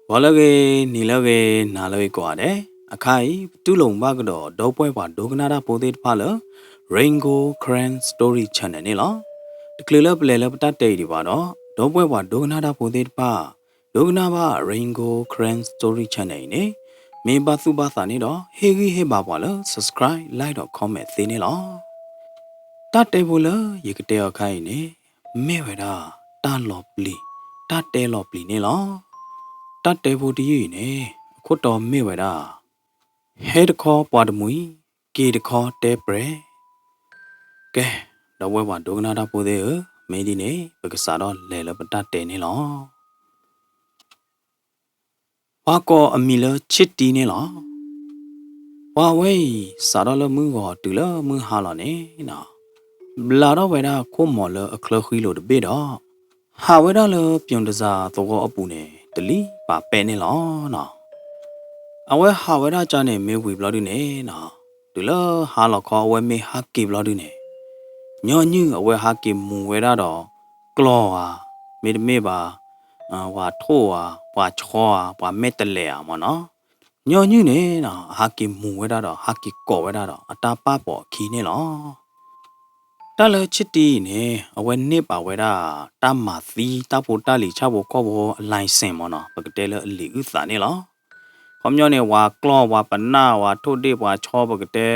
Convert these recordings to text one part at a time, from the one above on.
ဂီၤလၢအဂ့ၤ, နံၤလၢအဂ့ၤ, နၤလၢအဂ့ၤကိးဂၤဒဲး, အခါအံၤ ပတူၢ်လိာ်ဘၣ်ကဒီး ဒီပုၢ်ဝဲၢ်ပှၤဒိကနၣ်တၢ်ဖိသ့ၣ်တဖၣ်လၢ Rain Gold Karen Story Channel န့ၣ်လီၤ. တချုးလၢပလဲၤလၢပတၢ်တဲအံၤဒံးဘၣ်ဒီး, ဒီပုၢ်ဝဲၢ်ပှၤဒိကနၣ်တၢ်ဖိသ့ၣ်တဖၣ် ဒိကနၣ်ဘၣ် Rain Gold Karen Story Channel အံၤန့ၣ်, မ့ၢ်ဘၣ်သူၣ်ဘၣ်သးန့ၣ်ဒီး ဟ့ၣ်ဂံၢ်ဟ့ၣ်ဘါပှၤလၢ subscribe, like ဒီး comment သ့န့ၣ်လီၤ. တၢ်တဲဖိလၢယကတဲအီၤခါအံၤန့ၣ်, မ့ၢ်ဝဲဒၣ် တၢ်လီၤပျံၤ, တၢ်တဲလီၤပျံၤန့ၣ်လီၤ. တၢ်တဲဖိတယုၢ်အံၤန့ၣ် အခိၣ်တီမ့ၢ်ဝဲဒၣ် ဟဲတခီပှၤတမှံၤ, က့ၤတခီတဲပြဲၤ. ကဲ, ဒီပုၢ်ဝဲၢ်ပှၤဒိကနၣ်တၢ်ဖိသ့ၣ်ဧၢ, မ့ၢ်ဒ်န့ၣ် ပကစးထီၣ်လဲၤလၢပတၢ်တဲန့ၣ်လီၤ. ပှၤကိးအမံၤလၢ ချစ်တီ န့ၣ်လီၤ. ပှၤဝဲအံၤ စးထီၣ်လၢမုၢ်ဂီၤတုၤလၢမုၢ်ဟါလီၤန့ၣ်, ဘျးထီၣ်ဝဲဒၣ်ခိၣ်မီၤလၢအချၢဃံလိၤတဘ့ၣ်ဒီး, ဟးဝဲဒၣ်လၢ ပြုံးတစၤ သဝီအပူၤန့ၣ် တလံၤပာ်ပဲၣ်န့ၣ်လီၤ. အဝဲဟးဝဲဒၣ်ကၢ်န့ၣ် မ့ၢ်ဝံၤဘျီဒုန့ၣ်, တုၤလၢဟါလီၤခီ အဝဲမ့ၢ်ဟးက့ၤဘျီဒုန့ၣ်, ညီနုၢ်အဝဲဟးက့ၤမူၤဝဲဒၣ်ဒီး ကျီၢ်ဧါ, မ့တမ့ၢ်ဘၣ် ပှၤထိၣ်ဧါ, ပှၤဆီဧါ, ပှၤမဲာ်တဲးလဲးဧါမ့ၢ်နီၤ, ညီနုၢ်န့ၣ် အဟးက့ၤမူၤဝဲဒၣ်ဒီး ဟးက့ၤကိးဝဲဒၣ်ဒီး အတၢ်ပာ်ပိာ်အခံန့ၣ်လီၤ. တၢ်လၢ ချစ်တီ အံၤန့ၣ် အဝဲန့ၢ်ပာ်ဝဲဒၣ် တၢ်မၤသံတၢ်ဖိတၢ်လံၤဆၣ်ဖိကီၢ်ဖိအ license မ့ၢ်နီၤ, ပကတဲလၢအလံာ်အုၣ်သးန့ၣ်လီၤ. ခီပညီန့ၣ် ပှၤကျီၢ် ပှၤပနၢ် ပှၤထိၣ်ဒ့ၣ် ပှၤဆီ ပကတဲ,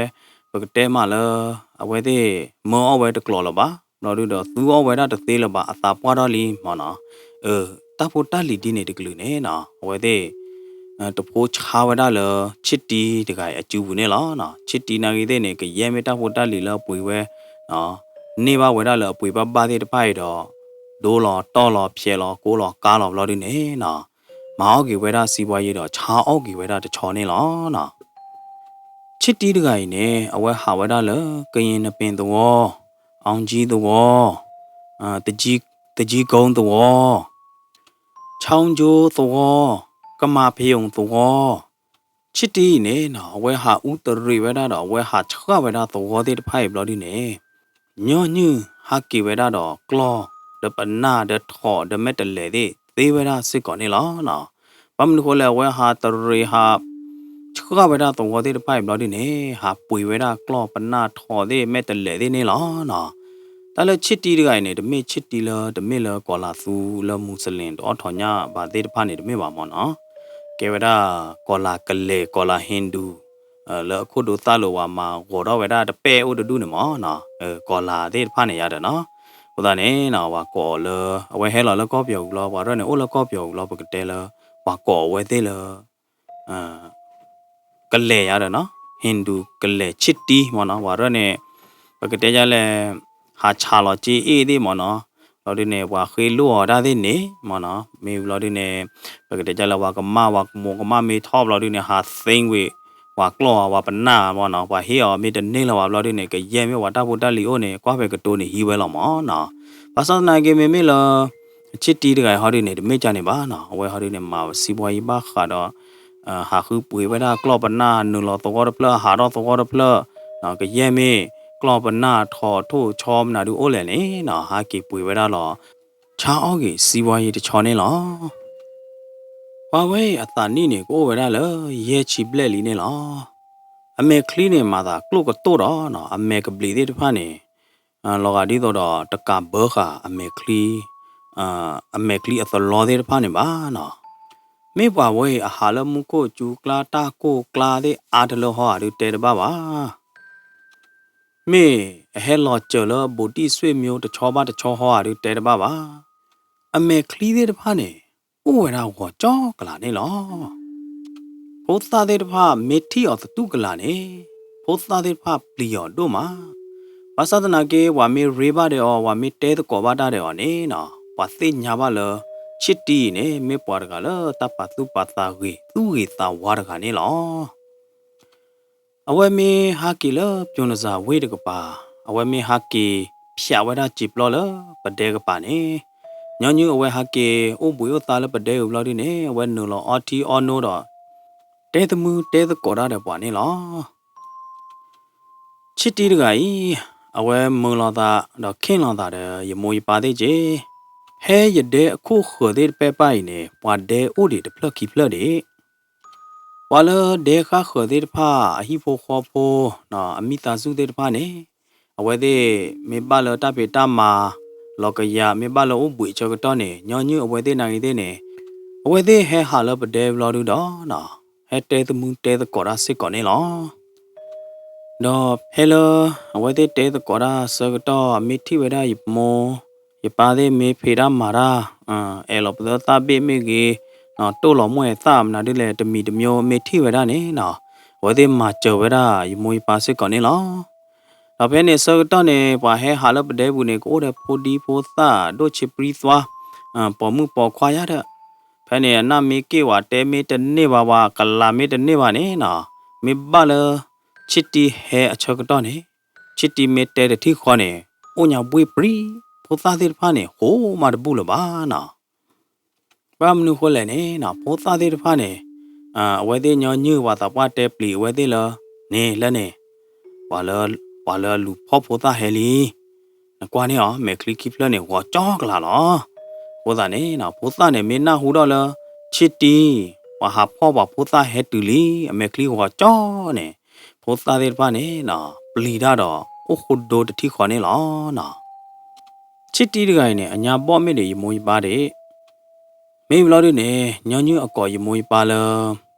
ပကတဲမးလၢ အဝဲသ့ၣ်မၢအီၣ်ဝဲတကျိၤလၢၤဘၣ်, ဘျီဒုဒီးသူအီၣ်ဝဲဒၣ်တသ့လၢၤဘၣ် အသးပှၢ်ထီၣ်လံမ့ၢ်နီၤ, တၢ်ဖိတၢ်လံၤဒ်န့ၣ်တကလုာ်န့ၣ်နီၤ အဝဲသ့ၣ် တဖိဆါဝဲဒၣ်လၢ ချစ်တီ တဂၤအံၤအစုပူၤန့ၣ်လီၤ. ချစ်တီ နာ်ဂ့ၤသ့ၣ်န့ၣ် ကယဲၢ်မ့ၢ်တၢ်ဖိတၢ်လံၤလၢအပှ့ၤဝဲ န့ၢ်ဘၣ်ဝဲဒၣ်လၢအပှ့ၤဘၣ်ဘၣ်သ့ၣ်တဖၣ်အံၤဒီး ဒိလီၤတီၢ်လီၤဖျဲးလီၤကိးလီၤကါလီၤဘျီဒုန့ၣ်နီၤ, မၤအီၣ်က့ၤဝဲဒၣ်စံးဘှါယံၤဒီး ဆါအီၣ်က့ၤဝဲဒၣ်တဆီန့ၣ်လီၤ. ချစ်တီ တဂၤအံၤန့ၣ် အဝဲဟးဝဲဒၣ်လၢ ကရင်နီပင်သဝီ, အောင်ကြီးသဝီ, သကြီးကုန်းသဝီ, ချောင်းကျိုးသဝီ, ကမၣ်ဖယုန်သဝီ, ချစ်တီ အံၤန့ၣ်နီၤ အဝဲဟးအူတရံးဝဲဒၣ်ဒီး အဝဲဟးဆှၣ်ဝဲဒၣ်သဝီသ့ၣ်တဖၣ်အံၤဘျီဒုန့ၣ်, ညီနုၢ်ဟးက့ၤဝဲဒၣ်ဒီးကျီၢ် ဒီးပနၢ် ဒီးထိၣ် ဒီးမဲာ်တဲးလဲးသ့ၣ် သ့ဝဲဒၣ်စ့ၢ်ကီးန့ၣ်လီၤ. ဘၣ်မနုၤဃိလဲၣ် အဝဲဟးတရံးဟး ဆှၣ်ဝဲဒၣ်သဝီသ့ၣ်တဖၣ်အံၤဘျီဒုန့ၣ် ဟးပှ့ၤဝဲဒၣ်ကျီၢ်ပနၢ်ထိၣ်သ့ၣ် မဲာ်တဲးလဲးသ့ၣ်န့ၣ်လီၤ. တၢ်လၢ ချစ်တီ တဂၤအံၤန့ၣ် တမ့ၢ် ချစ်တီ လၢ တမ့ၢ်လၢကီၤလၤသူလၢ Muslim တအိၣ်ထီၣ်ညၣ်ဘၣ်သ့ၣ်တဖၣ်န့ၣ် တမ့ၢ်ဘၣ်မ့ၢ်နီၤ, ကဲဝဲဒၣ် ကီၤလၤကလဲၤ ကီၤလၤ Hindu လၢအခိၣ်ဒိသၣ်လိၤဝဲမၤဂီၤထီၣ်ဝဲဒၣ်တပဲၣ်အိၣ်တဒူၣ်န့ၣ်မ့ၢ်နီၤ, ကီၤလၤသ့ၣ်တဖၣ်န့ၣ်ယါဒီးနီၤ, အဃိသတးန့ၣ်နီၤ ပှၤကိးအီၤလၢ အဝဲဟဲလီၤလၢကီၢ်ပယီၤဝံၤလီၤ ပှၤရဲၣ်န့ၣ်အိၣ်လၢကီၢ်ပယီၤဝံၤလီၤ ပကတဲလၢ ပှၤကိးအဝဲသ့ၣ်လၢ ကလဲၤယါဒီးနီၤ, Hindu ကလဲၤ ချစ်တီ မ့ၢ်နီၤ, ပှၤရဲၣ်န့ၣ် ပကတဲဒ်လဲၣ် ဟးဆးလီၤက့ၤအ့ၣ်သ့ၣ်မ့ၢ်နီၤ, ဘျီဒုန့ၣ် ပှၤဃ့လိၣ်အီၤဒၣ်သ့ၣ်န့ၣ်မ့ၢ်နီၤ, မ့ၢ်ဘျီဒုန့ၣ် ပကတဲဒ်လဲၣ် ပှၤကမၣ် ပှၤကမိၢ်ကမၣ်မ့ၢ်ထီၣ်ဘျီဒုန့ၣ် ဟးသ့ဝံၤ ပှၤကျီၢ် ပှၤပနၢ်မ့ၢ်နီၤ, ပှၤဟ့ၣ်အီၤမ့ၢ်တန့ၢ်လၢၤဘၣ်ဘျီဒုန့ၣ် ကယဲၢ်မ့ၢ်ပှၤတၢ်ဖိတၢ်လံၤအိၣ်န့ၣ် ကွၢ်ဖဲကတိၤန့ၣ်ဟံးဝဲလီၤမ့ၢ်နီၤ, ဘၣ်ဆၣ်သနာ်က့မ့မ့ၢ်လၢ ချစ်တီ တဂၤအံၤဟီဒုန့ၣ် တမ့ၢ်ကၢ်န့ၣ်ဘၣ်နီၤ, အဝဲဟီဒုန့ၣ် မၤစံးဘှါယံၤဘၣ်ဃးဒီး ဟးဃုပှ့ၤဝဲဒၣ်ကျီၢ်ပနၢ် နုာ်လီၤသဝီတဖျၢၣ် ဟးထီၣ်သဝီတဖျၢၣ်, ကယဲၢ်မ့ၢ်ကျီၢ်ပနၢ်ထိၣ်ထိၣ်ဆီမနုၤဒုအိၣ်လဲၣ်န့ၣ်နီၤ ဟးက့ၤပှ့ၤဝဲဒၣ်လီၤ ဆါအီၣ်က့ၤစံးဘှါယံၤတဆီန့ၣ်လီၤ. ပှၤဝဲအံၤအသးနံၣ်န့ၣ် ကအိၣ်ဝဲဒၣ်လၢယဲၢ်ဆံဘျဲၣ်လံန့ၣ်လီၤ. အမဲာ်ချံန့ၣ် မၤသးကျိၣ်ကတိၣ်ဒီးနီၤ အမဲာ်ကဘျံးသ့ၣ်တဖၣ်န့ၣ် လီၤဂာ်ဒ်သိးဒီးတကးဘၢဃာ်အမဲာ်ချံ အမဲာ်ချံအသလီသ့ၣ်တဖၣ်န့ၣ်ဘၣ်နီၤ. မ့ၢ်ပှၤဝဲအံၤအဟးလၢမူခိၣ်ကၠူကျါ တၢ်ကိၢ်ကျါသ့ၣ်အါတလၢဟီဧါဒုးတဲတဘၣ်ဘၣ်. မ့ၢ်အဟဲလီၤစၢၤလၢဘူးတံၣ်ဆွေမျိုးတဆီဘၣ်တဆီဟီဧါဒုးတဲတဘၣ်ဘၣ်. အမဲာ်ချံသ့ၣ်တဖၣ်န့ၣ် အိၣ်ဝဲဒၣ်ဂီၤကၠီကလာ်န့ၣ်လီၤ. ဖိသၣ်သ့ၣ်တဖၣ်မ့ၢ်ထံၣ်အီၤသတူၢ်ကလာ်န့ၣ် ဖိသၣ်သ့ၣ်တဖၣ်ပျံၤအီၤဒိၣ်မး. ဘၣ်ဆၣ်သနာ်က့ ပှၤမ့ၢ်ရ့ဘၣ်ဒီးအီၤ ပှၤမ့ၢ်တဲသကိးဘၣ်တၢ်ဒီးအီၤန့ၣ်နီၤ ပှၤသ့ၣ်ညါဘၣ်လၢ ချစ်တီ အံၤန့ၣ် မ့ၢ်ပှၤတဂၤလၢတၢ်ပာ်သူၣ်ပာ်သးဂ့ၤ သူၣ်ဂ့ၤသးဝါတဂၤန့ၣ်လီၤ. အဝဲမ့ၢ်ဟးက့ၤလၢ ပြုံးတစၢ်ဝ့ၢ်တကပၤ, အဝဲမ့ၢ်ဟးက့ၤဖျးဝဲဒၣ်စံာ်ပျီလၢပဒဲကပၤန့ၣ်, ညီနုၢ်အဝဲဟးက့ၤအိၣ်ဘှံးအိၣ်သါလၢပဒဲအံၤဘျီဒုန့ၣ် အဝဲနုာ်လီၤအီထံအီနိဒီး တဲသမုၢ်တဲသကိးတၢ်ဒီးပှၤန့ၣ်လီၤ. ချစ်တီ တဂၤအံၤ အဝဲမုာ်လိာ်သးဒီးခ့ၣ်လိာ်သးဒီးယမိၢ်ယပၢ်သ့ၣ်က့ၤ, ဟဲယဒဲအခိၣ်ဃၢၤသ့ၣ်တဖၣ်အံၤန့ၣ် ပှၤဒဲအိၣ်ဒံးတဖျၢၣ်ခံဖျၢၣ်ဒံး. ပှၤလၢဒဲဃါဃၢၤသ့ၣ်တဖၣ် အဟံၣ်ဖိဃီဖိ အမိၢ်အပၢ်သ့ၣ်တဖၣ်န့ၣ် အဝဲသ့ၣ်မ့ၢ်ဘၣ်လၢတၢ်ဖံးတၢ်မၤ လီၤကယၤ မ့ၢ်ဘၣ်လၢအိၣ်ဘှံးအဆၢကတီၢ်န့ၣ် ညီနုၢ်အဝဲသ့ၣ်နာ်ဂ့ၤသ့ၣ်န့ၣ် အဝဲသ့ၣ်ဟဲဟးလၢပဒဲဘျီဒုဒီး ဟဲတဲသမူတဲသကိးတၢ်စ့ၢ်ကီးန့ၣ်လီၤ. ဒီးဖဲလၢ အဝဲသ့ၣ်တဲသကိးတၢ်ဆၢကတီၢ် မ့ၢ်ထံၣ်ဝဲဒၣ်ယမိၢ် ယပၢ်သ့ၣ်မ့ၢ်ဖံးတၢ်မၤတၢ် အဲၣ်လီၤပသၢသၣ်ဘ့ၣ်မ့ၢ်ဂ့ၤ တိၢ်လီၤမိၢ်အဲၣ်သၣ်မနုၤဒ်လဲၣ် တမံၤတမံၤမ့ၢ်ထံၣ်ဝဲဒၣ်န့ၣ် အဝဲသ့ၣ်မၤစၢၤဝဲဒၣ်ယမိၢ်ယပၢ်စ့ၢ်ကီးန့ၣ်လီၤ. ဒီးဖဲန့ၣ်ဆၢကတီၢ်န့ၣ် ပှၤဟဲဟးလၢပဒဲပူၤန့ၣ် ကအိၣ်ဒီးဖိဒံဖိသၣ် ဒိၣ်ဆံးပြံသွါ ပိာ်မုၣ်ပိာ်ခွါယါဒီး ဖဲန့ၣ် အနၢ်မ့ၢ်က့ၢ်ဝဲ တဲမ့ၢ်တန့ၢ်ဘၣ်ဝဲ ကလၤမ့ၢ်တန့ၢ်ဘၣ်န့ၣ်နီၤ, မ့ၢ်ဘၣ်လၢ ဆံတံဟဲအဆၢကတီၢ်န့ၣ် ဆံတံမ့ၢ်တဲတထံၣ်ဃီန့ၣ် အိၣ်ညါဘှ့ၣ်ပြံ ဖိသၣ်သ့ၣ်တဖၣ်န့ၣ် ဟိးမးတဘူၣ်လၢၤဘၣ်နီၤ. ဘၣ်မနုၤဃိလဲၣ်န့ၣ်နီၤ ဖိသၣ်သ့ၣ်တဖၣ်န့ၣ် အဝဲသ့ၣ်ညီနုၢ်ပှၤသးပှၢ်တဲပျံၤအဝဲသ့ၣ်လၢ န့ၣ်လၢန့ၣ် ပှၤလၢ ပှၤလၢအလူၤဖီၣ်ဖိသၣ်ဟဲလံ နကွၢ်န့ၢ်အီၤ မဲာ်ချံခံဖျၢၣ်န့ၣ် ဂီၤကၠီကလာ်လီၤ. အဃိသတးန့ၣ်နီၤ ဖိသၣ်န့ၣ် မ့ၢ်နၢ်ဟူထီၣ်လၢ ဆံတံ ပှၤဟးဖီၣ်ပှၤဖိသၣ်ဟဲတုၤလံ အမဲာ်ချံဂီၤကၠီန့ၣ် ဖိသၣ်သ့ၣ်တဖၣ်န့ၣ်နီၤ ပျံၤတၢ်ဒီး အိၣ်ဃိဒိတထံၣ်ဃီန့ၣ်လီၤနီၤ. ဆံတံတဂၤအံၤန့ၣ် အညါဘီၣ်မ့ၢ်ဒီးယမိၢ်ယပၢ်ဒံး မ့ၢ်ဘျီဒုန့ၣ် ညီနုၢ်အကိးယမိၢ်ယပၢ်လၢ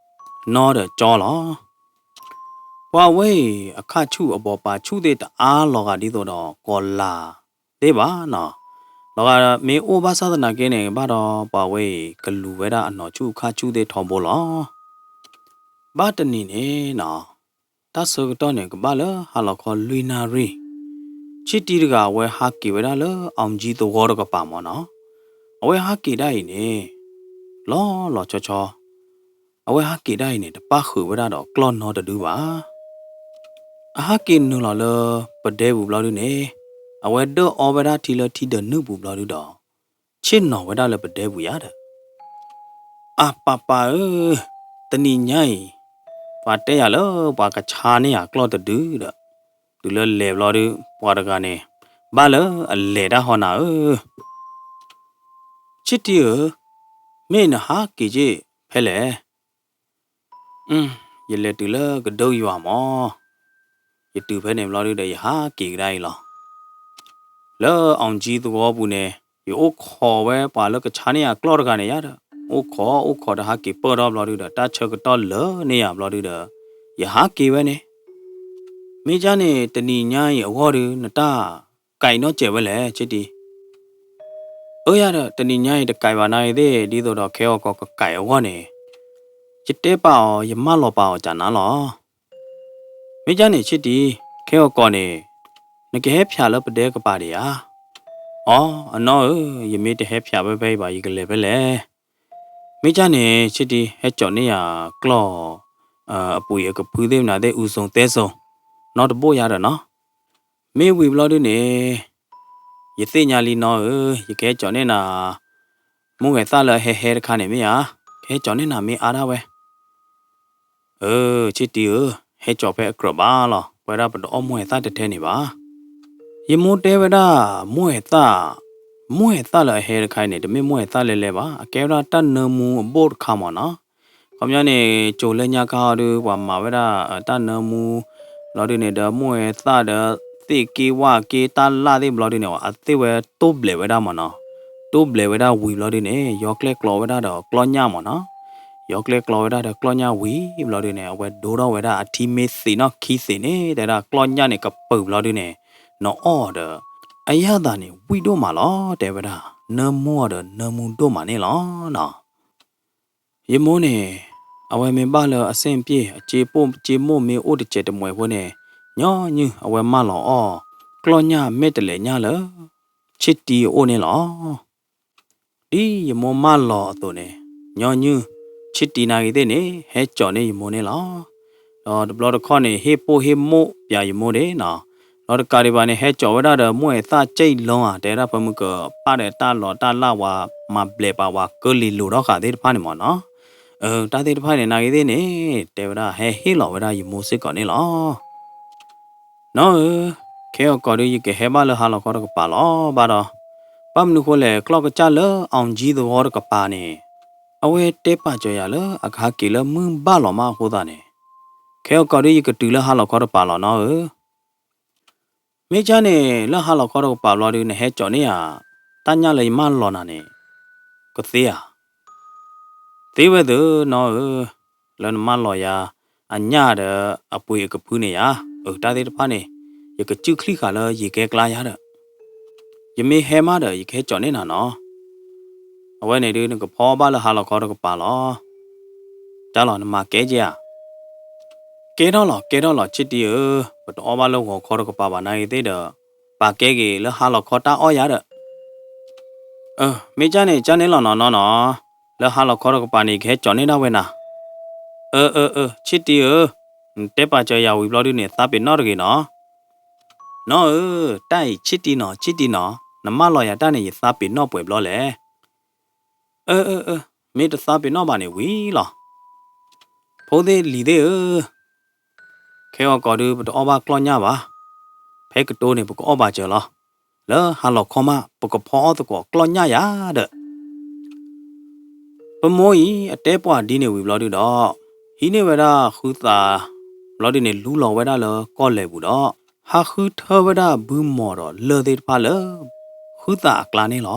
နီၢ်ဒီးကၠီလီၤ. ပှၤဝဲအံၤ အခၣ်ဆူၣ်အဘီပာ်ဆူၣ်သ့ၣ်တအါလီၤဂာ်ဒ်သိးဒီး ကီၤလၤသ့ၣ်ဘၣ်နီၤ. လီၤဂာ်မ့ၢ်အိၣ်ဘၣ်ဆၣ်သနာ်က့န့ၣ် ဘၣ်ဒီးပှၤဝဲအံၤ ကလူၤဝဲဒၣ်အနီၢ်ဆူၣ်အခၣ်ဆူၣ်သ့ၣ်ထီဘိလီၤ. ဘၣ်တနံၤန့ၣ်နီၤ တၢ်ဆၢကတီၢ်န့ၣ် ကဘၣ်လၢဟါလီၤခီလွံၢ်နၣ်ရံၣ်, ဆံတံတဂၤ အဝဲဟးက့ၤဝဲဒၣ်လၢ အောင်ကြီးသဝီတကပၤမ့ၢ်နီၤ. အဝဲဟးက့ၤဒၣ်အံၤန့ၣ် လီၤလီၤဆီဆီ အဝဲဟးက့ၤဒၣ်အံၤန့ၣ် တပၣ်ဃုာ်ဝဲဒၣ်ဒီးကျီၢ်နီတဒုဘၣ်. အဟးက့ၤနုာ်လီၤလၢပဒဲပူၤဘျီဒုန့ၣ် အဝဲဒၢၣ်အီဝဲဒၣ်ထံလၢထံဒၢးနုၢ်ပူၤဘျီဒုဒီး ဆ့ၣ်နီၤဝဲဒၣ်လၢပဒဲပူၤယါဒီး အပၢ်ပၢ်ဧၢ, တနံၤညါအံၤ ပှၤတဲယၤလၢပှၤကဆါန့ၢ်ယၤကျီၢ်တဒုဒီး တုၤလၢလဲၤဘျီဒု ပှၤတဂၤန့ၣ် ဘၣ်လၢအလဲၤတၢ်ဟီနၤဧၢ. ဆံတံဧၢ, မ့ၢ်နဟးက့ၤက့ၤဖဲလဲၣ်. ယလဲၤတုၤလၢကဒုယွၤမး, ယတုၤဖဲန့ၣ်ဘျီဒုဒီး ယဟးက့ၤကဒါအံၤလီၤ. လၢ အောင်ကြီးသဝီပူၤန့ၣ် ယအိၣ်ခိးဝဲပှၤလၢကဆါန့ၢ်ယၤကျီၢ်တဂၤန့ၣ်ယါဒီး အိၣ်ခိးအိၣ်ခိးတဟးက့ၤပၢၢ်ထီၣ်ဘျီဒုဒီး တၢ်ဆၢကတီၢ်လၢာ်န့ၢ်ယၤဘျီဒုဒီး ယဟးက့ၤဝဲန့ၣ်. မ့ၢ်ကၢ်န့ၣ် တနံၤညါအံၤအဂီၢ်ဒု နတၢ်ကဲးနီၢ်စဲးဝဲလဲၣ် ဆံတံ. အၢယၤဒီး တနံၤညါအံၤတကဲးဘၣ်နၤအံၤသ့ၣ် ဒ်သိးဒီးခဲအီၤကီးကကဲးအဂီၢ်န့ၣ် ယတဲပာ်အီၤ ယမၢလီၤပာ်အီၤကနၤလီၤ. မ့ၢ်ကၢ်န့ၣ် ဆံတံ, ခဲအီၤကီးန့ၣ် နကဟဲဖျးလၢပဒဲကပၤဒံးဧါ. အိ, အနီၢ်ဧၢ, ယမ့ၢ်တဟဲဖျးဖဲဖဲအံၤဘၣ် ယကလဲၤဖဲလဲၣ်. မ့ၢ်ကၢ်န့ၣ် ဆံတံ ဟဲကၠီးန့ၢ်ယၤကျီၢ် အပှ့ၤအကဖုသ့ၣ်မနုၤသ့ၣ် အူစုံသဲစုံ နီတဘိယါဒီးနီၤ. မ့ၢ်ဝံၤဘျီဒုန့ၣ် ယသ့ၣ်ညါလံနီၢ်ဧၢ, ယကဟဲကၠီးန့ၢ်နၤ မိၢ်ဂဲၤသၣ်လၢအဟဲဟဲတခါန့ၣ်မ့ၢ်ဧါ, ကဟဲကၠီးန့ၢ်နၤမ့ၢ်အါဒၣ်ဝဲ. အၢ ဆံတံဧၢ, ဟဲကၠီးဖဲအကြၢးဘၣ်လီၤ, ပဝဲဒၣ်ပတအီၣ်မိၢ်ဂဲၤသၣ်ထဲထဲန့ၣ်ဘၣ်. ယမိၢ်တဲဝဲဒၣ် မိၢ်ဂဲၤသၣ်, မိၢ်ဂဲၤသၣ်လၢအဟဲတခါအံၤန့ၣ် တမ့ၢ်မိၢ်ဂဲၤသၣ်လဲၤလဲၤဘၣ်, အကဲဝဲဒၣ်တၢ်နၢမူအဘိၣ်တခါမ့ၢ်နီၤ. ခီပညီန့ၣ် ကၠိၤလၢညါခါအီၤဒု ပှၤမၤဝဲဒၣ်တၢ်နၢမူ ဘျီဒုန့ၣ်ဒီး မိၢ်ဂဲၤသၣ်ဒီး သ့ၣ်က့ဝၣ်က့တၢ်လၣ်သ့ၣ်ဘျီဒုန့ၣ် အသ့ၣ်ဝဲတိၢ်ဘျဲးဝဲဒၣ်မ့ၢ်နီၤ. တိၢ်ဘျဲးဝဲဒၣ်ဝံၤဘျီဒုန့ၣ် ယီကျဲၣ်ကျီဝဲဒၣ်ဒီးကျီၢ်ညၣ်မ့ၢ်နီၤ. ယီကျဲၣ်ကျီဝဲဒၣ်ဒီးကျီၢ်ညၣ်ဝံၤဘျီဒုန့ၣ် အဝဲဒိထီၣ်ဝဲဒၣ်အထံမ့ၢ်သံးနီၢ်ခံသ့းန့ၣ် တဲဝဲဒၣ်ကျီၢ်ညၣ်န့ၣ်ကပၢၤဘျီဒုန့ၣ် နအီၣ်အီၤဒီး အယၣ်သးန့ၣ် ဝံၣ်ဒိၣ်မးလီၤ တဲဝဲဒၣ်, နၢမူအီၤဒီးနၢမူဒိၣ်မးန့ၣ်လီၤနီၤ. ယမိၢ်န့ၣ် အဝဲမ့ၢ်ဘၣ်လၢအဆင်ပြေ အစ့ပိၢ်စ့မိၢ်မ့ၢ်အိၣ်တစဲးတမှဲးဖိန့ၣ် ညီနုၢ်အဝဲမၢလီၤအီၣ် ကျီၢ်ညၣ်မဲာ်တလဲးညၣ်လၢ ဆံတံအအိၣ်န့ၣ်လီၤ. ဒ်ယမိၢ်မၢလီၤအသိးန့ၣ် ညီနုၢ် ဆံတံနာ်ဂ့ၤသ့ၣ်န့ၣ် ဟဲကၠီးန့ၢ်ယမိၢ်န့ၣ်လီၤ. ဒီးတဘျီတခီၣ်န့ၣ် ဟ့ၣ်ပိၢ်ဟ့ၣ်မိၢ်ပၠးယမိၢ်ဒၣ်နီၤ. ဒီးတကးဒံးဘၣ်န့ၣ် ဟဲကၠီးဝဲဒၣ်ဒီးမိၢ်အဲၣ်သၣ်ကၠဲၣ်လီၤဧါ တဲဒၣ်ဖၢမုၢ်ကၢး ပၣ်ဒီးတၢ်လီၤတၢ်လၣ်ဝဲ မၤဘျဲးပာ်ဝဲကၢလံၤလိၤထီၣ်ဃာ်သ့ၣ်တဖၣ်န့ၣ်မ့ၢ်နီၤ. တၢ်သ့ၣ်တဖၣ်န့ၣ်နာ်ဂ့ၤသ့ၣ်န့ၣ် တဲဝဲဒၣ်ဟဲဟ့ၣ်လီၤဝဲဒၣ်ယမိၢ်စ့ၢ်ကီးန့ၣ်လီၤ. နီၢ်ဧၢ, ခဲအီၤကီးဒု ယကဟဲဘၣ်လၢဟါလီၤခီတကပၤလီၤ. ဘၣ်ဒီး ဘၣ်မနုၤဃိလဲၣ် ကျီၢ်ကစၢ်လၢ အောင်ကြီးသဝီ တကပၤန့ၣ် အဝဲတဲပာ်စၢၤယၤလၢအကဟဲက့ၤလၢမုၢ်ဘၣ်လီၤမးအဃိသတးန့ၣ်, ခဲအံၤကီးဒုး ယကတုၤလၢဟါလီၤခီတကပၤလီၤနီၢ်ဧၢ. မ့ၢ်ကၢ်န့ၣ် လၢဟါလီၤခီတကပၤဘျီဒုး နဟဲကၠီၣ်န့ၢ်ဧါ, တၢ်ညၣ်လၢယမၢလီၤနၤန့ၣ် ကသ့ဧါ. သ့ဝဲသ့နီၢ်ဧၢ, လၢနမၢလီၤယၤ အညၣ်ဒီးအပှ့ၤအကဖုန့ၣ်ယါ, အတၢ်သ့ၣ်တဖၣ်န့ၣ် ယကစုၣ်ချံၣ်ဃာ်လၢယကဲကျါယါဒီး ယမ့ၢ်ဟဲမးဒီး ယကဟဲကၠီၣ်န့ၢ်နၤနီၤ. အဝဲန့ၣ်ဒုး နကဖီအီၣ်ဘၣ်လၢဟါလီၤခီတကပၤလီၤ. တၢ်လီၤ နမၤကဲက့ဧါ. ကဲထီၣ်လီၤ ကဲထီၣ်လီၤ ဆ့တံဧၢ, ပတအီၣ်ဘၣ်လၢဂီၤခီတကပၤဘၣ် နာ်ဂ့ၤသ့ၣ်ဒီး ပာ်ကဲက့ၤလၢဟါလီၤခီတၢ်အီၣ်ယၤဒီး မ့ၢ်ကၢ်န့ၣ် ကၢ်န့ၣ်လီၤနီၤနီၤနီၤ, လၢဟါလီၤခီတကပၤန့ၣ် ယကဟဲကၠီၣ်န့ၢ်ဒၣ်ဝဲနၤ. အၢ အၢ အၢ ဆ့တံဧၢ, နတဲပာ်စၢၤယၤဝံၤဘျီဒုးန့ၣ် သးပ့ၤနီၣ်တဂ့ၤနီၤ. နီၢ်ဧၢ, တၢ်အံၤဆ့တံနီၤ ဆ့တံနီၤ, နမၢလီၤယၤတၢ်န့ၣ် ယသးပ့ၤနီၣ်ပှဲၤဘျီလဲၣ်. အၢ အၢ အၢ မ့ၢ်တသးပ့ၤနီၣ်ဘၣ်န့ၣ်ဝံၤလီၤ. ဖိသ့ၣ်လံၤသ့ၣ်ဧၢ, ခဲအံၤကီးဒုး ပတအီၣ်ဘၣ်ကျီၢ်ညၣ်ဘၣ်. ဖဲကတိၤန့ၣ် ပကအီၣ်ပာ်စၢၤလီၤ. လၢဟါလီၤခီမး ပကဖီအီၣ်သကိးကျီၢ်ညၣ်ယၤဒီး ပမိၢ်အံၤ အတဲပှၤဒ်န့ၣ်ဝံၤဘျီဒုးဒီး ဟံးန့ၢ်ဝဲဒၣ်ဃုသး ဘျီဒုးန့ၣ် လူလီၤဝဲဒၣ်လၢကီၢ်လဲၤပူၤဒီး ဟးဃုထၢဝဲဒၣ်ဘုမီၤဒီးလၢၢ်သ့ၣ်တဖၣ်လၢ ဃုသးအကျါန့ၣ်လီၤ.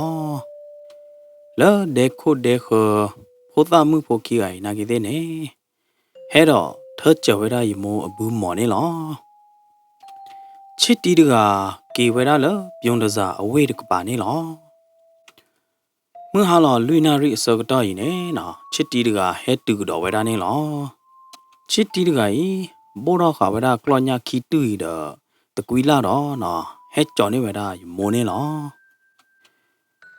လၢဒဲခိၣ်ဒဲဃၢၤ ဖိသၣ်မုၣ်ဖိခံဂၤအံၤ နာ်ဂ့ၤသ့ၣ်န့ၣ် ဟဲဒီးထၢစၢၤဝဲဒၣ်ယမိၢ်အဘုမီၤန့ၣ်လီၤ. ဆ့တံတဂၤ က့ၤဝဲဒၣ်လၢ ပၠိတစၤအဝ့ၢ်တကပၤန့ၣ်လီၤ. မုၢ်ဟါလီၤလွံၢ်နၣ်ရံၣ်အဆၢကတီၢ်အံၤန့ၣ်နီၤ ဆ့တံတဂၤဟဲတုၤကဒီးဝဲဒၣ်န့ၣ်လီၤ. ဆ့တံတဂၤအံၤ ဘိၣ်ထီၣ်ဃာ်ဝဲဒၣ်ကျီၢ်ညၣ်ခံတုၢ်အံၤဒီး တကွံလၢ်ဒီးနီၤ ဟဲကၠီၣ်န့ၢ်ဝဲဒၣ်ယမိၢ်န့ၣ်လီၤ.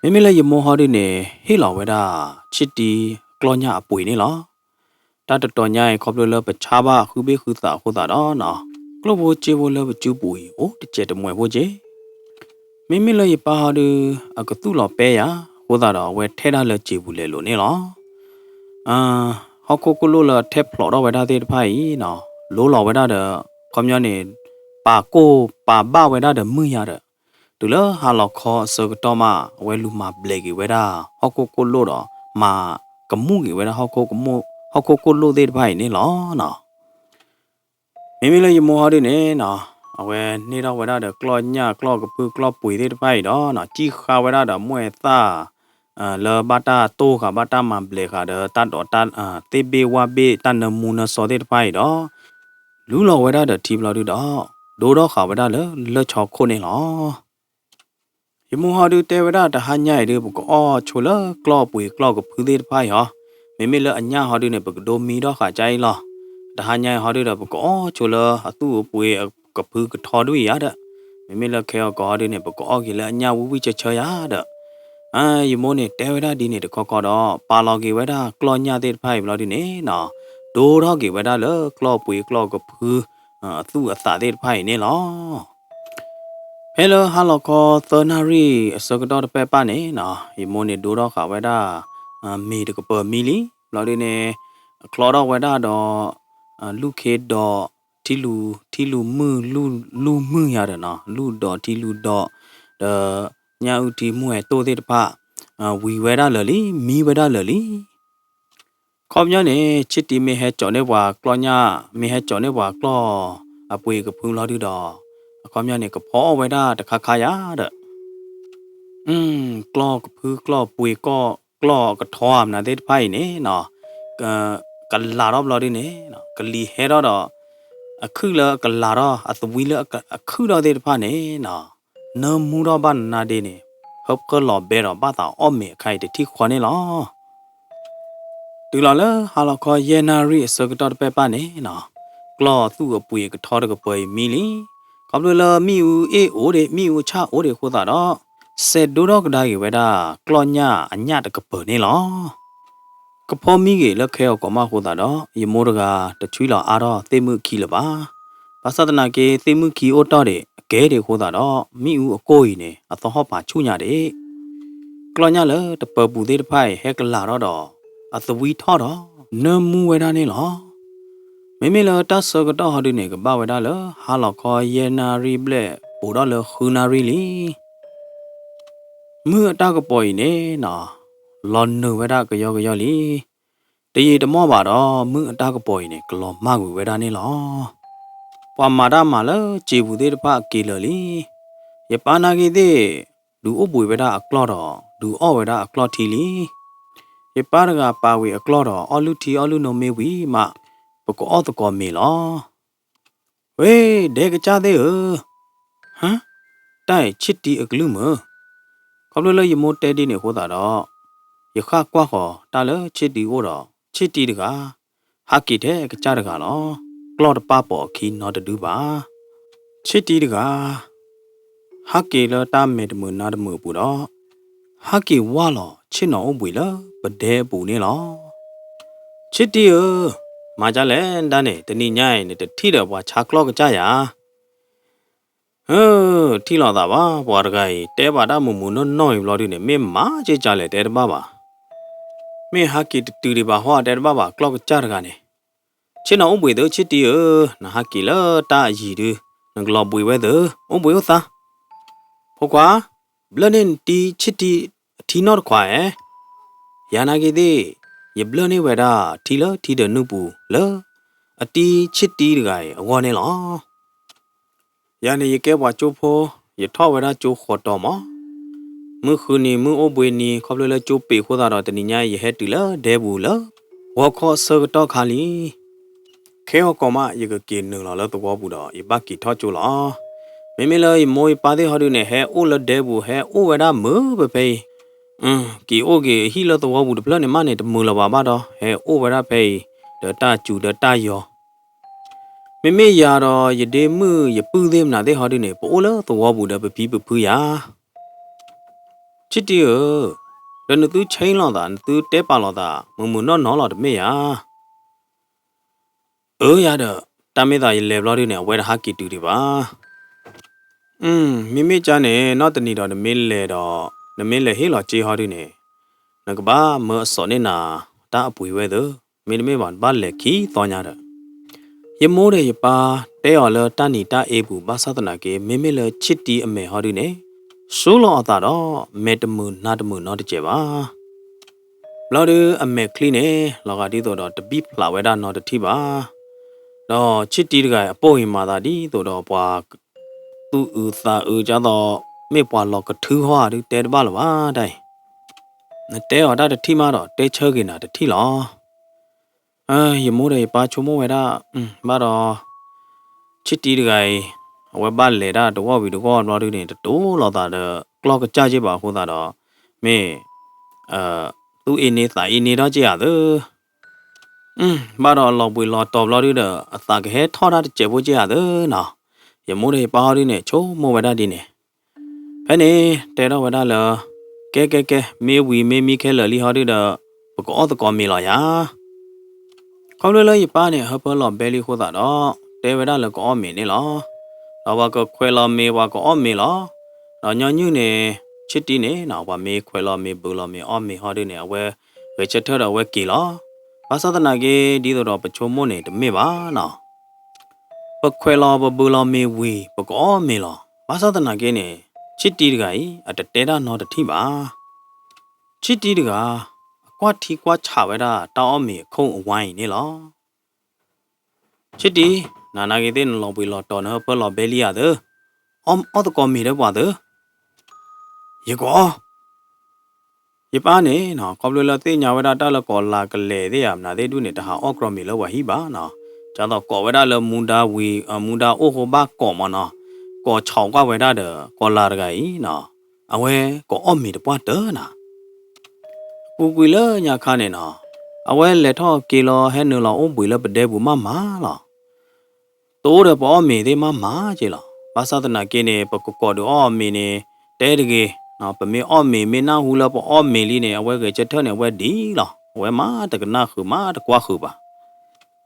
မ့မ့ၢ်လၢယမိၢ်ဟီဒုန့ၣ် ဟ့ၣ်လီၤဝဲဒၣ် ဆ့တံကျီၢ်ညၣ်အပှ့ၤန့ၣ်လီၤ. တၢ်တတီၤညါအံၤ ခီဖျိလၢပဆါဘၣ်ဃုဘ့ၣ်ဃုသးအဃိသတးဒီးနီၤ ကျိၣ်ဖိစ့ဖိလၢပစုပူၤအံၤ အိၣ်တစဲးတမှဲၤဖိက့ၤ မ့မ့ၢ်လၢယပၢ်ဟီဒု အကသူၣ်လီၤပဲယၤအဃိသတးဒီး အဝဲထဲဒၣ်လၢစံာ်ပူၤလဲၤလိာ်န့ၣ်လီၤ. ဟီၣ်ခိၣ်ကိၣ်လိၣ်လၢအထဲဖျိးထီၣ်ဝဲဒၣ်သ့ၣ်တဖၣ်အံၤနီၤ လိလီၤဝဲဒၣ်ဒီး ခီပညီန့ၣ် ပာ်ကိၢ်ပာ်ဘၣ်ဝဲဒၣ်ဒီးမုၢ်ယၤဒီး တုၤလၢဟါလီၤခီအဆၢကတီၢ်မး အဝဲလူၤမၤဘျဲးက့ၤဝဲဒၣ် ဟီၣ်ခိၣ်ကိၣ်လိၣ်ဒီး မၤကမူၣ်က့ၤဝဲဒၣ် ဟီၣ်ခိၣ်ကိၣ်လိၣ်သ့ၣ်တဖၣ်အံၤန့ၣ်လီၤ. မ့မ့ၢ်လၢယမိၢ်ဟီဒုန့ၣ်နီၤ အဝဲန့ၢ်ထီၣ်ဝဲဒၣ်ဒီးကျီၢ်ညၣ်ကျီၢ်ကဖုကျီၢ်ပှ့ၤသ့ၣ်တဖၣ်အံၤဒီးနီၤ စံၣ်ဃါဝဲဒၣ်ဒီးမိၢ်သၣ် လၢဘၣ်တၢ်တိၢ်ဃာ်ဘၣ်တၢ်မၤဘျဲးဃာ်ဒီးတၢ်ဒိးတၢ် သ့ၣ်ဘ့ၣ်ဝၣ်ဘ့ၣ်တၢ်နၢမူနၢစီသ့ၣ်တဖၣ်အံၤဒီး လူလီၤဝဲဒၣ်ဒီးထံဘျီဒုဒီး ဒိထီၣ်ဃာ်ဝဲဒၣ်လၢလၢၢ်ဆီခိၣ်န့ၣ်လီၤ. ယမိၢ်ဟီဒုတဲဝဲဒၣ်တဟါညါအံၤဒု ပကအီၣ်ဆိလၢကျီၢ်ပှ့ၤကျီၢ်ကဖုသ့ၣ်တဖၣ်အံၤဟီ, မ့မ့ၢ်လၢအညၣ်ဟီဒုန့ၣ် ပကဒိမံထီၣ်ဃာ်ကအံၤလီၤ. တဟါညါအံၤဟီဒုဒီးပကအီၣ်ဆိလၢအသူၣ်အပှ့ၤကဖုကထီဒုအံၤယါဒီး, မ့မ့ၢ်လၢခဲအံၤကီးဟီဒုန့ၣ် ပကအီၣ်က့ၤလၢအညၣ်ဝံၣ်ဝံၣ်ဆၢဆၢယါဒီး ယမိၢ်န့ၣ်တဲဝဲဒၣ်ဒ်န့ၣ်တခီခီဒီး ပာ်လီၤက့ၤဝဲဒၣ်ကျီၢ်ညၣ်သ့ၣ်တဖၣ်အံၤဘျီဒုန့ၣ်နီၤ, ဒိထီၣ်က့ၤဝဲဒၣ်လၢကျီၢ်ပှ့ၤကျီၢ်ကဖု အသူၣ်အသးသ့ၣ်တဖၣ်အံၤန့ၣ်လီၤ. ဖဲလၢဟါလီၤခီသၢနၣ်ရံၣ်အဆၢကတီၢ်တဖၣ်ပၢ်န့ၣ်နီၤ, ယမိၢ်န့ၣ်ဒိထီၣ်ဃာ်ဝဲဒၣ် မ့ၤတကပၤမံလံ, ဘျီဒုန့ၣ် ချီထီၣ်ဝဲဒၣ်ဒီး လူၢ်ခ့ဒီး ထံလူၤ ထံလူၤမုၢ် လူၢ်မုၢ်ယါဒီးနီၤ, လူၢ်ဒီးထံလူၤဒီး ဒီး ညၣ်အုၣ်ထံမုၢ်ဟဲတိၢ်သ့ၣ်တဖၣ် ဝံၤဝဲဒၣ်လၢာ်လံ မံဝဲဒၣ်လၢာ်လံ. ခီပညီန့ၣ် ဆ့တံမ့ၢ်ဟဲကၠီၤန့ၢ်ပှၤကျီၢ်ညၣ် မ့ၢ်ဟဲကၠီၤန့ၢ်ပှၤကျီၢ်အပှ့ၤကဖုလီၤဒုဒီး အခီပညီန့ၣ် ကဖီအီၣ်ဝဲဒၣ်တခါခါယါဒီး ကျီၢ်ကဖုကျီၢ်ပှ့ၤ ကျီၢ်ကထီမနုၤသ့ၣ်တဖၣ်အံၤန့ၣ်နီၤ, ကလၤထီၣ်ဘျီဒုန့ၣ် ကလံၤဟဲထီၣ်ဒီး အခုၣ်လၢအကလၤထီၣ် အသဝံလၢအခုၣ်ထီၣ်သ့ၣ်တဖၣ်န့ၣ်နီၤ, နၢမူထီၣ်ဘၣ်နးနးဒ့န့ၣ် ဟၢဖၢလီၤဘဲဒီးဘၣ်သးအီၣ်မ့ၤအခါအံၤတထံၣ်ဃီန့ၣ်လီၤ. တုၤလီၤလၢဟါလီၤခီယဲၢ်နၣ်ရံၣ်အဆၢကတီၢ်တဖၣ်ပၢ်န့ၣ်နီၤ, ကျီၢ်သူၣ်အပှ့ၤအကထီတကပၤအံၤမံလံ. ခီဖျိလၢမ့ၣ်အူအ့ၣ်အိၣ်ဒံး မ့ၣ်အူဆၣ်အိၣ်ဒံးအဃိသတးဒီး စဲးဒိထီၣ်ကဒါက့ၤဝဲဒၣ် ကျီၢ်ညၣ်အညၣ်တကပၤန့ၣ်လီၤ. ကဖီမံဂ့ၤလၢခဲအံၤကီးမးအဃိသတးဒီး ယမိၢ်တဂၤတဆှံလီၤအါထီၣ်သ့ၣ်မုၣ်ခံလၢၤဘၣ်. ဘၣ်ဆၣ်သနာ်က့ သ့ၣ်မုၣ်ခံအိၣ်တီၢ်ဒံးအကဲဒံးအဃိသတးဒီး မ့ၣ်အူအကိၢ်အံၤန့ၣ် အသဟီၣ်ဖးဆူၣ်ညါဒံး ကျီၢ်ညၣ်လၢတပၤပူၤသ့ၣ်တဖၣ်အံၤ ဟဲကလၤထီၣ်ဒီး အသဝံထီၣ်ဒီး နၢမူဝဲဒၣ်န့ၣ်လီၤ. မ့မ့ၢ်လၢတၢ်ဆၢကတီၢ်ဟီဒုန့ၣ် ကဘၣ်ဝဲဒၣ်လၢဟါလီၤခီယဲၢ်နၣ်ရံၣ်ဘျဲၣ် အိၣ်ဒီးလၢဃုနၣ်ရံၣ်လံ. မုၢ်အတၢ်ကပီၤအံၤန့ၣ်နီၤ, လီၤနုာ်ဝဲဒၣ်ကယီကယီလံ. တယံာ်တမီၢ်ဘၣ်ဒီး မုၢ်အတၢ်ကပီၤအံၤန့ၣ် ကလီၤမၢ်ကွံာ်ဝဲဒၣ်န့ၣ်လီၤ. ပှၤမၤတၢ်မၤလၢစံာ်ပူၤသ့ၣ်တဖၣ်က့ၤလၢာ်လံ. ယပၢ်နာ်က့သ့ၣ် ဒုးအိၣ်ဘှံးဝဲဒၣ်အကျီၢ်ဒီး ဒုးအီၣ်ဝဲဒၣ်အကျီၢ်ထံလံ. ယပၢ်တဂၤပာ်ဝံၤအကျီၢ်ဒီး အီၣ်လုၢ်ထံအီၣ်လုၢ်နိမ့ၢ်ဝံၤမး ပကအီၣ်သကိးမ့ၤလီၤ. ဝ့ၢ် ဒဲကစၢ်သ့ၣ်ဧၢ, ဟါ, တၢ်အံၤဆ့တံအကလုၢ်မုၢ်, ခီဖျိလၢယမိၢ်တဲဒ်န့ၣ်အဃိသတးဒီး ယဃၣ်ကွၢ်ဃီၤတၢ်လၢဆ့တံအိၣ်ဒီး ဆ့တံတဂၤ ဟးက့ၤထဲကစၢ်တဂၤလီၤ. ကျီၢ်တပၢ်ပိာ်အခံနီတဒုဘၣ်. ဆ့တံတဂၤ ဟးက့ၤလၢတၢ်မဲာ်တမုာ်နါတမုာ်အပူၤဒီး ဟးက့ၤဝၢ်လီၤဆ့ၣ်နီၤအိၣ်ဘှံးလၢပဒဲအပူၤန့ၣ်လီၤ. ဆ့တံဧၢ, မၤဒ်လဲၣ်ဒၣ်န့ၣ် တနံၤညါအံၤ နတထံၣ်ဒီးပှၤဆါကျီၢ်ကစၢ်ယၤ ထံၣ်လိာ်သးဘၣ်, ပှၤတဂၤအံၤ တဲဘၣ်တၢ်မုာ်မုာ်နီၢ်နီၢ်အံၤဘျီဒုန့ၣ် မ့ၢ်မၤက့ၤကလဲၣ်တဲတဘၣ်ဘၣ်, မ့ၢ်ဟးက့ၤတတုၤဒံးဘၣ်ဟီတဲတဘၣ်ဘၣ် ကျီၢ်ကစၢ်တဂၤန့ၣ်, ဆ့ၣ်နီၤအိၣ်ဘှံးသုဆ့တံဧၢ, နဟးက့ၤလၢတၢ်အယံၤဒု, နကလီၤဘှံးဝဲသု, အိၣ်ဘှံးအိၣ်သါ, ဖိခွါ, ဘျၢၣ်န့ၢ်နတံဆ့တံအထံနီၢ်တခွးဧါ, ယၤနာ်က့သ့ၣ်, ယဘျၢၣ်န့ၢ်ဝဲဒၣ်ထံလၢထံဒၢးနုာ်ပူၤလၢ အတံဆ့တံတဂၤအံၤအဂီၢ်န့ၣ်လီၤ. ယၤန့ၣ်ယကဲပှၤကၠိဖိ, ယထီၣ်ဝဲဒၣ်ကၠိဃီၤတီၤမး, မုၢ်ဃုနံၤမုၢ်အိၣ်ဘှံးနံၤ ခီဖျိလၢကၠိပ့ၤအဃိသတးဒီး တနံၤညါအံၤ ယဟဲတုၤလၢဒဲပူၤလၢ ဂီၤခီအဆၢကတီၢ်ခါလံ. ခဲအံၤကီးမး ယကက့ၤနုာ်လီၤလၢသဝီပူၤဒီး ယဘၣ်က့ၤထီၣ်ကၠိလီၤ. မ့မ့ၢ်လၢယမိၢ်ယပၢ်သ့ၣ်ဟီဒုန့ၣ် ဟဲအိၣ်လၢဒဲပူၤ ဟဲအိၣ်ဝဲဒၣ်မုာ်ဖဲအံၤ, က့ၤအိၣ်က့ၤဟံၣ်လၢသဝီပူၤတဖျၢၣ်န့ၣ်မးန့ၣ် တမုာ်လၢၤဘၣ်ဘၣ်ဒီး ဟဲအိၣ်ဝဲဒၣ်ဖဲအံၤ ဒီးတၢ်စူၤဒီးတၢ်ယီၤ မ့မ့ၢ်ယၤဒီးယဒ့မုၣ်ယပုၢ်သ့ၣ်မနုၤသ့ၣ်ဟီဒုန့ၣ် ပအိၣ်လၢသဝီပူၤဒီးပဖံပဖုယၤ. ဆ့တံဧၢ, ဒီးနသုဆ့လိာ်သး နသုတဲပာ်လိာ်သး မုာ်မုာ်နီၢ်နီၢ်လီၤတမ့ၢ်ယၤ. အၢယၤဒီး တၢ်မ့ၢ်သးယလဲၤဘျီဒုန့ၣ် အဝဲတဟးက့ၤတုၤဒံးဘၣ်. မ့မ့ၢ်ကါန့ၣ် နီၢ်တနံၤဒီးနမ့ၢ်လဲၤဒီး နမ့ၢ်လဲၤဟ့ၣ်လီၤစ့ဟီဒုန့ၣ် နကဘၣ်မၢအစိာ်န့ၢ်နၤ တၢ်အပှ့ၤဝဲသၢ, မ့တမ့ၢ်ဘၣ်နဘၣ်လဲၤခံသီညါဒီး ယမိၢ်ဒီးယပၢ်တဲအီၤလၢတၢ်နံၤတၢ်အ့ပူၤ ဘၣ်ဆၣ်သနာ်က့ မ့မ့ၢ်လၢဆ့တံအမဲာ်ဟီဒုန့ၣ် ဆူလီၤအသးဒီး မဲာ်တမုာ်နါတမုာ်နီတစဲးဘၣ်. ဘျီဒုအမဲာ်ချံန့ၣ် လီၤဂာ်ဒ်သိးဒီးတဘံၣ်ဖျးဝဲဒၣ်နီတထံၣ်ဘၣ်. ဒီးဆ့တံတဂၤအံၤအပိၢ်အံၤမၤသးဒ်သိးဒီးပှၤသူၣ်အုးသးအုးဒ်သိး မ့ၢ်ပှၤလီၤကထုဟီဒုတဲတဘၣ်လၢၤဘၣ်တၢ်အံၤ နတဲအီၤတၢ်တထံၣ်မးဒီး တဲဆၢဂ့ၤနၤတထံၣ်လီၤ. ယမိၢ်ဒီးယပၢ်ဆိကမိၣ်ဝဲဒၣ် ဘၣ်ဒီး ဆ့တံတဂၤအံၤ အဝဲဘၣ်လဲၤတၢ်တဂီၢ်ဝံၤတဂီၢ်ဘျီဒုန့ၣ် တတိၢ်လိာ်သးဒီး ကျီၢ်ကစၢ်က့ဘၣ်အဃိသတးဒီး မ့ၢ် သူၣ်အ့န့သးအ့န့ထီၣ်က့ဧါသၢ ဘၣ်ဒီးအလီၤဘှံးလီၤတီၤဘျီဒုဒီး အသးကဟဲထီၣ်တၢ်တစဲးဖိက့ဧါသၢနီၤ. ယမိၢ်ဒီးယပၢ်ဟီဒုန့ၣ် ဆိကမိၣ်ဝဲဒၣ်ဒ်န့ၣ် ဖဲန့ၣ် တဲထီၣ်ဝဲဒၣ်လၢ ကဲကဲကဲ မ့ၢ်ဝံၤမ့ၢ်မံခဲလၢာ်လံဟီဒုဒီး ပကအီၣ်သကိးမ့ၤလီၤယၤ. ခီဖျိလၢယပၢ်န့ၣ် အဟၢဖၢလီၤဘဲလံအဃိသတးဒီး တဲဝဲဒၣ်လၢကအီၣ်မ့ၤန့ၣ်လီၤ. ဒီးပှၤကခွဲးလီၤမ့ၤ ပှၤကအီၣ်မ့ၤလီၤ. ဒီးညီနုၢ်န့ၣ် ဆ့တံန့ၣ်နီၤ ပှၤမ့ၢ်ခွဲးလီၤမ့ၤ ဘုးလီၤမ့ၤ အီၣ်မ့ၤဟီဒုန့ၣ် အဝဲဂဲၤဆၢထၢၣ်ဒီးအဝဲက့ၤလီၤ. ဘၣ်ဆၣ်သနာ်က့ ဒ်သိးဒီးပဆိကမိၣ်န့ၣ် တမ့ၢ်ဘၣ်နီၤ ပခွဲးလီၤပဘုးလီၤမ့ၤဝံၤ ပကအီၣ်မ့ၤလီၤ. ဘၣ်ဆၣ်သနာ်က့န့ၣ် ဆ့တံတဂၤအံၤ အတတဲတၢ်နီတထံၣ်ဘၣ်. ဆ့တံတဂၤ အကွၢ်ထံကွၢ်ဆးဝဲဒၣ် တၢ်အီၣ်မ့ၤအခိၣ်အဝါအံၤန့ၣ်လီၤ. ဆ့တံ, နၤနာ်က့သ့ၣ် နလီၤဘှံးလီၤတီၤ နဟၢဖၢလီၤဘဲလံဧါသၢ. အီၣ်, အီၣ်သကိးမ့ၤဒီးပှၤသၢ. ယကအီၣ် ယပၢ်န့ၣ်နီၤ ခီဖျိလၢသ့ၣ်ညါဝဲဒၣ်တၢ်လၢကီၤလၤကလဲာ်သ့ၣ်ဧါ မနုၤသ့ၣ်ဒုန့ၣ် တဟးအီၣ်ကြီမ့ၤလၢပှၤဟံၣ်ဘၣ်နီၤ. ဒ်သိးကိးဝဲဒၣ်လၢမူဒါဝံၤ မူဒါအိၣ်ဃိဘၣ်ကိးမးနီၤ. ကိးဆီးကွၢ်ဝဲဒၣ်ဒီး ကီၤလၤတဂၤအံၤနီၤ အဝဲကအီၣ်မ့ၤတပှၢ်တၢၢ်နၤ ပူၤကွံာ်လၢညါခါန့ၣ်နီၤ အဝဲလဲၤထီၣ်က့ၤလီၤ ဟဲနုာ်လီၤအိၣ်ဘှံးလၢပဒဲပူၤမးမးလီၤ. တအိၣ်ဒီးပအီၣ်မ့ၤသ့ၣ်မးမးက့လီၤ. ဘၣ်ဆၣ်သနာ်က့န့ၣ် ပကကိးဒုးအီၣ်မ့ၤန့ၣ် တဲတဂ့ၤ, ပမ့ၢ်အီၣ်မ့ၤ မ့ၢ်နၢ်ဟူလၢပအီၣ်မ့ၤလံန့ၣ် အဝဲဂဲၤဆၢထၢၣ်န့ၣ် အဝဲဒ်လီၤ. အဝဲမၤတကနၣ်ဃုာ် မၤတကွၢ်ဃုာ်ဘၣ်.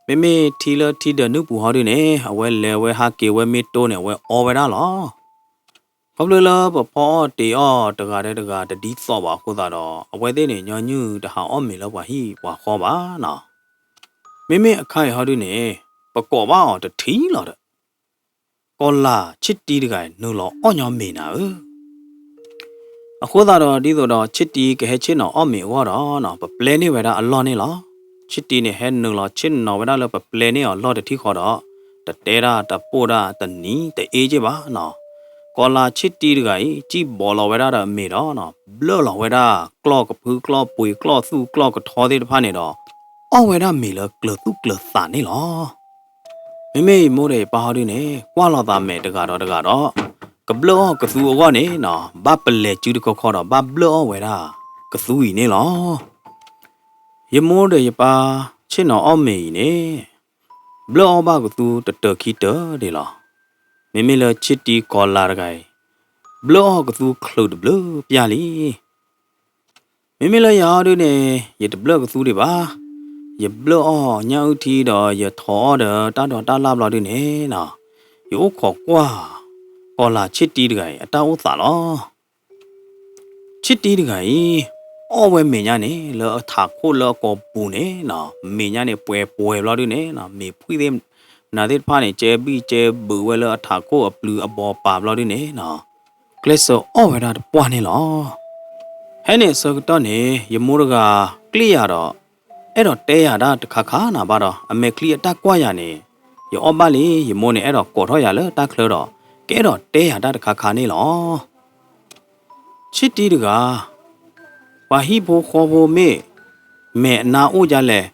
မ့မ့ၢ်ထံလၢထံဒၢးနုာ်ပူၤဟီဒုန့ၣ် အဝဲလဲၤဝဲဟးက့ၤ အဝဲမ့ၢ်တိၢ်န့ၣ် အဝဲအီဝဲဒၣ်လီၤ. ခီဖျိလၢပဖီအီၣ်တ့ၤအီၣ်တဂၤဒီးတဂၤတဒ်သိးဘၣ်အဃိသတးဒီး အဝဲသ့ၣ်န့ၣ် ညီနုၢ်တဟးအီၣ်မ့ၤလၢပှၤဟံၣ်ပှၤဃီဘၣ်နီၤ. မ့မ့ၢ်အခါအံၤဟီဒုန့ၣ် ပကိးဘၣ်အီၤတထံၣ်လီၤဒီး ကီၤလၤဆ့တံတဂၤအံၤ နုာ်လီၤအီၣ်ညီမ့ၤနၤဧၢ. အဃိသတးဒီး ဒ်သိးဒီးဆ့တံကဟဲဆ့ၣ်နီၤအီၣ်မ့ၤအဂီၢ်ဒီး ပပျဲန့ၢ်ဝဲဒၣ်အလီၢ်န့ၣ်လီၤ. ဆ့တံန့ၣ် ဟဲနုာ်လီၤဆ့ၣ်နီၤဝဲဒၣ်လၢပပျဲန့ၢ်အီၤလီၢ်တထံၣ်ဃီဒီး တတဲဒၣ်တပိၢ်ဒၣ်တနံၤတအ့က့ၢ်ဘၣ်နီၤ. ကီၤလၤဆ့တံတဂၤအံၤ စံၣ်ဘီးလီၤဝဲဒၣ်ဒီးအမ့ၤဒီး ဘျၢၣ်လီၤဝဲဒၣ်ကျီၢ်ကဖုကျီၢ်ပှ့ၤကျီၢ်သူၣ်ကျီၢ်ကထီသ့ၣ်တဖၣ်န့ၣ်ဒီး အီၣ်ဝဲဒၣ်မ့ၤလၢကျၢၤသူၣ်ကျၢၤသးန့ၣ်လီၤ. မ့မ့ၢ်ယမိၢ်ဒီးယပၢ်ဟီဒုန့ၣ် ကွၢ်လီၤသးမဲာ်တဂၤဒီးတဂၤဒီး ကဘျၢၣ်အီၣ်ကသူအဂီၢ်န့ၣ်နီၤ ဘၣ်ပလဲၤစုတခီခီဒီး ဘၣ်ဘျၢၣ်အီၣ်ဝဲဒၣ်ကသူအံၤန့ၣ်လီၤ. ယမိၢ်ဒီးယပၢ်ဆ့ၣ်နီၤအီၣ်မ့ၤအံၤန့ၣ် ဘျၢၣ်အီၣ်ဘၣ်ကသူတတၢၤခံတၢၤဒံးလီၤ. မ့မ့ၢ်လၢဆ့တံကီၤလၤတဂၤအံၤ ဘျၢၣ်အီၣ်ကသူချုးတဘျုးပျၢ်လံ. မ့မ့ၢ်လၢယၤဟီဒုန့ၣ် ယတဘျၢၣ်ကသူဒံးဘၣ်. ယဘျၢၣ်အီၣ်ညၣ်အုၣ်ထံဒီး ယထိးအီၣ်ဒီးတၢ်ဒိးတၢ်လၣ်ဘျီဒုန့ၣ်နီၤ ယအိၣ်ခိးကွၢ် ကီၤလၤဆ့တံတဂၤအံၤ အတၢ်အိၣ်သးလီၤ. ဆ့တံတဂၤအံၤ အီၣ်ဝဲမဲာ်ညါန့ၣ် လၢအထးခိၣ်လၢအကိာ်ပူၤန့ၣ်နီၤ မဲာ်ညါန့ၣ်ပှဲၤပှဲၤဘျီဒုန့ၣ်နီၤ မ့ၤဖှံၣ်သ့ၣ် မနုၤသ့ၣ်တဖၣ်န့ၣ် ကဲဘံၣ်ကဲဘုးဝဲလၢအထးခိၣ်အပျုၤအဘီပာ်ဘျီဒုန့ၣ်နီၤ ကျဲးစၢးအီၣ်ဝဲဒၣ်တပှၢ်န့ၣ်လီၤ. ဖဲန့ၣ်အဆၢကတီၢ်န့ၣ် ယမိၢ်တဂၤကျ့ၣ်ယၤဒီး အဲၣ်ဒိးတဲယၤဒၣ်တခါခါနၤဘၣ်ဒီး အမဲာ်ချံအတၢ်ကွၢ်ယၤန့ၣ် ယအီၣ်ဘၣ်လံ ယမိၢ်န့ၣ် အဲၣ်ဒိးကိးထီၣ်ယၤလၢတၢ်ချၢဒီး ကအဲၣ်ဒိးတဲယၤတၢ်တခါခါန့ၣ်လီၤ. ဆ့တံတဂၤ ပှၤဟံၣ်ဖိဃီဖိမ့ၢ် မဲာ်အနါအိၣ်ဒ်လဲၣ်,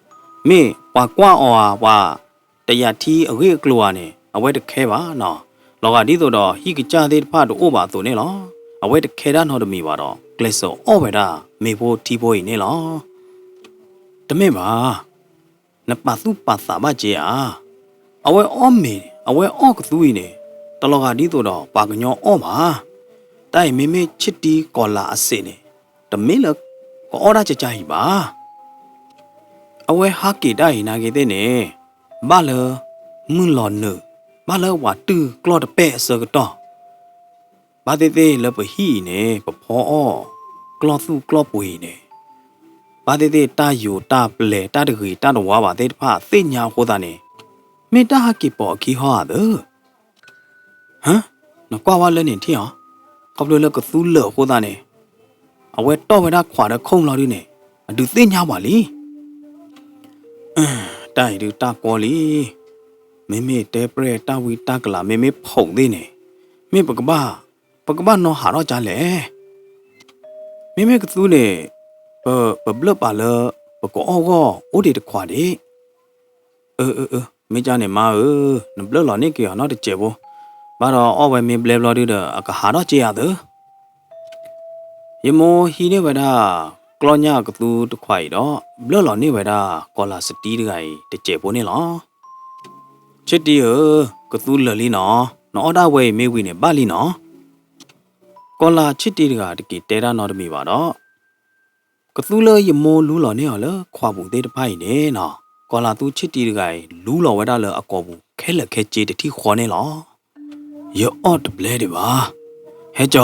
မ့ၢ်ပှၤကွၢ်အီၤဧါ, ပှၤတယာ်ထံအဂ့ၢ်အကျိၤဧါန့ၣ် အဝဲတခဲဘၣ်နီၤ. လီၤဂာ်ဒ်သိးဒီးဟံၣ်ကစၢ်သ့ၣ်တဖၣ်တအိၣ်ဘၣ်အသိးန့ၣ်လီၤ. အဝဲတခဲဒၣ်နီတမံၤဘၣ်ဒီး ကျဲးစၢးအီၣ်ဝဲဒၣ်မ့ၤဖိထံဖိအံၤန့ၣ်လီၤ. တမ့ၢ်ဘၣ် နပာ်သူၣ်ပာ်သးဘၣ်က့ဧါ. အဝဲအီၣ်မ့ၤ အဝဲအီၣ်ကသူအံၤန့ၣ် တလီၤဂာ်ဒ်သိးဒီးပှၤကညီအီၣ်ဘၣ်. တၢ်အံၤမ့မ့ၢ်ဆ့တံကီၤလၤအစ့းန့ၣ် တမ့ၢ်လၢကအီၣ်ဒၣ်ကကါအံၤဘၣ်. အဝဲဟးက့ၤတၢ်အံၤနာ်က့သ့ၣ်န့ၣ် ဘၣ်လၢမုၢ်လီၤနုာ် ဘၣ်လၢပှၤတုၢ်ကျီၢ်တပဲာ်အဆၢကတီၢ် ဘၣ်သ့ၣ်သ့ၣ်လၢပဟံၣ်အံၤန့ၣ် ပဖီအီၣ်ကျီၢ်သူၣ်ကျီၢ်ပှ့ၤအံၤန့ၣ် ဘၣ်သ့ၣ်သ့ၣ်တၢ်ယိၤတၢ်ပျဲၤတၢ်တဂ့ၤတၢ်တဝါဘၣ်သ့ၣ်တဖၣ်သ့ၣ်ညါအဃိသတးန့ၣ် မ့ၢ်တၢ်ဟးက့ၤပိာ်အခံဟီဧါသၢ. ဟၢ, နကွၢ်ဝဲလၢန့ၣ်ထံၣ်အီၤ, ခီဖျိလၢကသူလၢာ်အဃိသတးန့ၣ် အဝဲတီၢ်ဝဲဒၣ်ခွးဒီးခိၣ်လီၤဒုန့ၣ် အဒုးသ့ၣ်ညါပှၤလံ. တၢ်အံၤဒုးတၢ်ကီလံ. မ့မ့ၢ်တဲပြဲၢ်တၢ်ဝံတၢ်ကလၤ မ့မ့ၢ်ဖီးသ့ၣ်န့ၣ် မ့ၢ်ပကဘၣ်, ပကဘၣ်နီၤဟးထီၣ်ကလဲၣ်. မ့မ့ၢ်ကသူန့ၣ် ပ, ပဘျၢၣ်ပာ်လၢပကအီၣ်ဂီၢ်အိၣ်ဒံးတခွးဒံး. အၢ, အၢ, မ့ၢ်ကန့ၣ်မါဧၢ, နဘျၢၣ်လီၤန့ၢ်က့ၤအီၤနီတစဲးဖိ, ဘၣ်ဒီးအီၣ်ဝဲမ့ၢ်ဘျဲဘျီဒုဒီး အကဟးထီၣ်က့ၤယၤသၢ. ယမိၢ်ဟံးန့ၢ်ဝဲဒၣ် ကျီၢ်ညၣ်ကသူတခွးအံၤဒီး ဘျၢၣ်လီၤန့ၢ်ဝဲဒၣ် ကီၤလၤဆ့တံတဂၤအံၤတစဲးဖိန့ၣ်လီၤ. ဆ့တံဧၢ, ကသူလၢာ်လံနီၤ, နအီၣ်ဒၣ်ဝဲအံၤမ့ၢ်ဝံၤန့ၣ် ဘၣ်လံနီၤ. ကီၤလၤဆ့တံတဂၤတက့ၤတဲတၢ်နီတမံၤဘၣ်ဒီး ကသူလၢယမိၢ်လူလီၤန့ၢ်အီၤလၢခွးပူၤသ့ၣ်တဖၣ်အံၤန့ၣ်နီၤ, ကီၤလၤသူဆ့တံတဂၤအံၤ လူလီၤဝဲဒၣ်လၢအကိာ်ပူၤခဲလၢာ်ခဲဆ့တထံၣ်ဃီန့ၣ်လီၤ. ယအီၣ်တဘျဲဒံးဘၣ်. ဟဲကၠီၤ,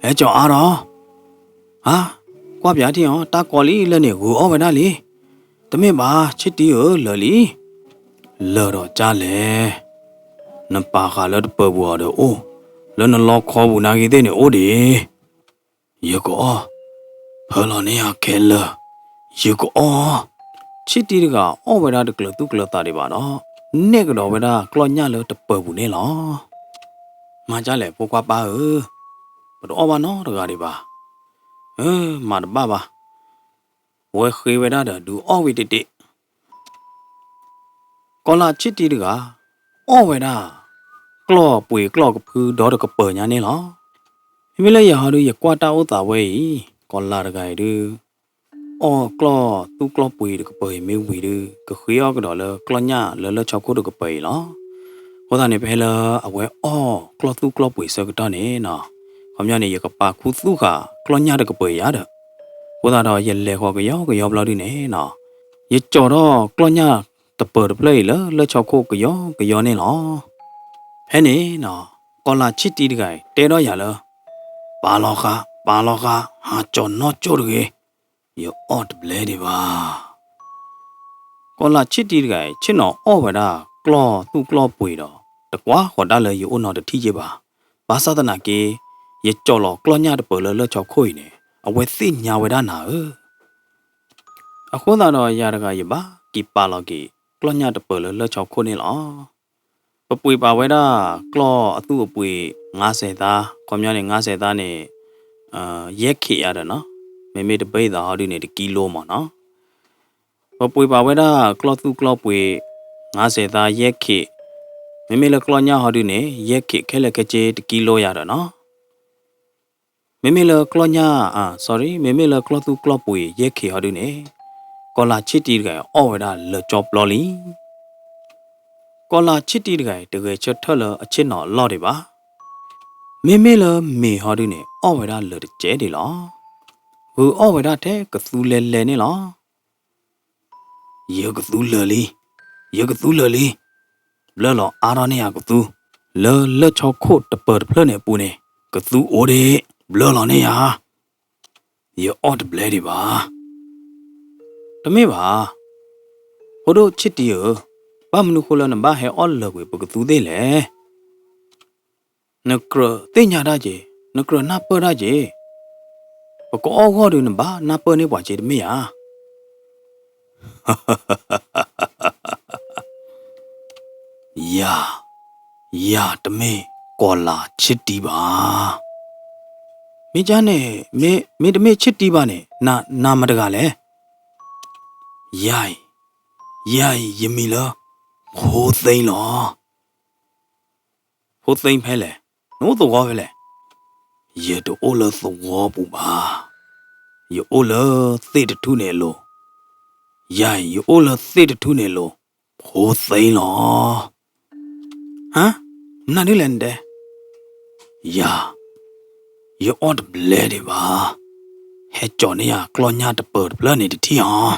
ဟဲကၠီၤအါဒီး, ဟါ, ကွၢ်ပၠးထံၣ်အီၤ တၢ်ကီလံလၢန့ၣ် ဂုာ်အီၣ်ဝဲဒၣ်လံ. တမ့ၢ်ဘၣ် ဆ့တံဧၢ လၢာ်လံ. လၢာ်ဒီးကလဲၣ်, နပာ်ဃာ်လၢတပၢၤပူၤအီၤဒီးအိၣ်, လၢနလီခီပူၤနာ်ဂ့ၤသ့ၣ်န့ၣ်အိၣ်ဒံး. ယကအီၣ်, ဖၢလီၤန့ၢ်ယၤခဲလၢာ်, ယကအီၣ်. ဆ့တံတဂၤအီၣ်ဝဲဒၣ်တကျၢၤသူၣ်ကျၢၤသးဒံးဘၣ်ဒီး နဲၣ်ကဒီးဝဲဒၣ်ကျီၢ်ညၣ်လၢတပၢၤပူၤန့ၣ်လီၤ. မၤဒ်လဲၣ်ဖိခွါပၢ်ဧၢ, ပတအီၣ်ဘၣ်နီတဂၤဒံးဘၣ်. အၢ, မၤတဘၣ်ဘၣ်. ဝဲဃ့ဝဲဒၣ်ဒီးဒုးအီၣ်ဝံၤတ့ၢ်တ့ၢ် ကီၤလၤဆ့တံတဂၤ အီၣ်ဝဲဒၣ် ကျီၢ်ပှ့ၤကျီၢ်ကဖုဒီတကပၤညါန့ၣ်လီၤ. မ့မ့ၢ်လၢယၤဟီဒုး ယကွၢ်တၢ်အိၣ်သးဝဲအံၤ ကီၤလၤတဂၤအံၤဒုး အီၣ်ကျီၢ်သူၣ်ကျီၢ်ပှ့ၤတကပၤအံၤမ့ၢ်ဝံၤဒုး ကဃ့အီၣ်ကဒီးလၢကျီၢ်ညၣ်လၢလၢၢ်ဆီခိၣ်တကပၤအံၤလီၤ. အဃိသတးန့ၣ် ဖဲလၢအဝဲအီၣ်ကျီၢ်သူၣ်ကျီၢ်ပှ့ၤဆၢကတီၢ်န့ၣ်နီၤ ခီပညီန့ၣ် ယကပာ်ခူသူၣ်ဃာ်ကျီၢ်ညၣ်တကပၤအံၤယါဒီး အဃိသတးဒီး ယလဲၤဃီၤကယီကယီဘျီဒုန့ၣ်နီၤ ယကၠီၤထီၣ်ကျီၢ်ညၣ်တပၤတဖျၢၣ်အံၤလၢလၢၢ်ဆီခိၣ်ကယီကယီန့ၣ်လီၤ. ဖဲန့ၣ်နီၤ ကီၤလၤဆ့တံတဂၤအံၤ တဲထီၣ်ယၤလၢ ပာ်လီၤဃာ် ပာ်လီၤဃာ် ဟးကၠီၤနီၢ်ကၠိၣ်တဂ့ၤ, ယအီၣ်တဘျဲဒံးဘၣ်. ကီၤလၤဆ့တံတဂၤအံၤ ဆ့ၣ်နီၤအီၣ်ဝဲဒၣ်ကျီၢ်သူၣ်ကျီၢ်ပှ့ၤဒီး တကွၢ်ဃီၤတၢ်လၢယအိၣ်နီတထံၣ်ယဲဘၣ်. ဘၣ်ဆၣ်သနာ်က့ ယကၠီၣ်လီၤကျီၢ်ညၣ်တပၢၤလၢလၢၢ်ဆီခိၣ်အံၤန့ၣ် အဝဲသ့ၣ်ညါဝဲဒၣ်နၤဧၢ. အဃိသတးဒီးယၤတဂၤယဘၣ်က့ၤပာ်လီၤက့ၤ ကျီၢ်ညၣ်တပၢၤလၢလၢၢ်ဆီခိၣ်န့ၣ်လီၤ. ပပှ့ၤပာ်ဝဲဒၣ်ကျီၢ်အသူၣ်အပှ့ၤ ငါးဆယ်သား, ခီပညီန့ၣ် ငါးဆယ်သားန့ၣ် ယဲၢ်ခ့ၣ်ယၤဒီးနီၤ, မ့မ့ၢ်တဘ့ၣ်သးဟီဒုန့ၣ် တကံလိမၢ်နီၤ. ပပှ့ၤပာ်ဝဲဒၣ်ကျီၢ်သူၣ်ကျီၢ်ပှ့ၤ ငါးဆယ်သား ယဲၢ်ခ့ၣ်, မ့မ့ၢ်လၢကျီၢ်ညၣ်ဟီဒုန့ၣ် ယဲၢ်ခ့ၣ်ခဲလၢာ်ခဲဆ့တကံလိယၤဒီးနီၤ. မ့မ့ၢ်လၢကျီၢ်ညၣ်, အ sorry, မ့မ့ၢ်လၢကျီၢ်သူၣ်ကျီၢ်ပှ့ၤယဲၢ်ခ့ၣ်ဟီဒုန့ၣ် ကီၤလၤဆ့တံတဂၤအီၣ်ဝဲဒၣ်လၢာ်ကၠီပျီလံ. ကီၤလၤဆ့တံတဂၤအံၤ တဂဲၤဆၢထၢၣ်လၢအဆ့ၣ်နီၤအလီၢ်ဒံးဘၣ်. မ့မ့ၢ်လၢမ့ၤဟီဒုန့ၣ် အီၣ်ဝဲဒၣ်လၢာ်တစဲးဒံးလီၤ. ဂုာ်အီၣ်ဝဲဒၣ်ထဲကသူလဲၤလဲၤန့ၣ်လီၤ. ယကသူလၢာ်လံ, ယကသူလၢာ်လံ, ဘျၢလီၤအါထီၣ်န့ၢ်ယၤကသူ, လၢလၢၢ်ဆီခိၣ်တပၢၤတဖျၢၣ်န့ၣ်အပူၤန့ၣ် ကသူအိၣ်ဒံး, ဘျၢလီၤန့ၢ်ယၤ, ယအီၣ်တဘျဲဒံးဘၣ်. တမ့ၢ်ဘၣ်, ဖိဒိၣ်ဆ့တံဧၢ, ဘၣ်မနုၤဃိလၢနဘၣ်ဟဲအီၣ်လၢာ်ကွံာ်ပကသူသ့ၣ်လဲၣ်. နကြၢးသ့ၣ်ညါတၢ်က့ၤ, နကြၢးနၢ်ပၢၢ်တၢ်က့ၤ, ပကအီၣ်ဂီၢ်ဒီးနဘၣ်နၢ်ပၢၢ်န့ၢ်ပှၤက့ၤတမ့ၢ်ဧါ. ယၤ, ယၤတမ့ၢ်ကီၤလၤဆ့တံဘၣ်. မ့ၢ်ကန့ၣ်, မ့ၢ်တမ့ၢ်ဆ့တံဘၣ်န့ၣ် နၤမတဂၤလဲၣ်. ယၤအံၤ, ယၤအံၤ ယမံၤလၢ ဖိသ့လီၤ. ဖိသ့ဖဲလဲၣ်, နအိၣ်သဝီဖဲလဲၣ်. ယတအိၣ်လၢသဝီပူၤဘၣ်. ယအိၣ်လၢသ့ၣ်တထူၣ်န့ၣ်အလိၤ. ယၤအံၤ ယအိၣ်လၢသ့ၣ်တထူၣ်န့ၣ်အလိၤ, ဖိသ့လီၤ. ဟါ, မနုၤဒ်လဲၣ်နတဲ. ယၤ, ယအီၣ်တဘျဲဒံးဘၣ်. ဟဲကၠီၣ်န့ၢ်ယၤကျီၢ်ညၣ်တပၢၤတဖျၢၣ်န့ၣ်တထံၣ်အီၤ.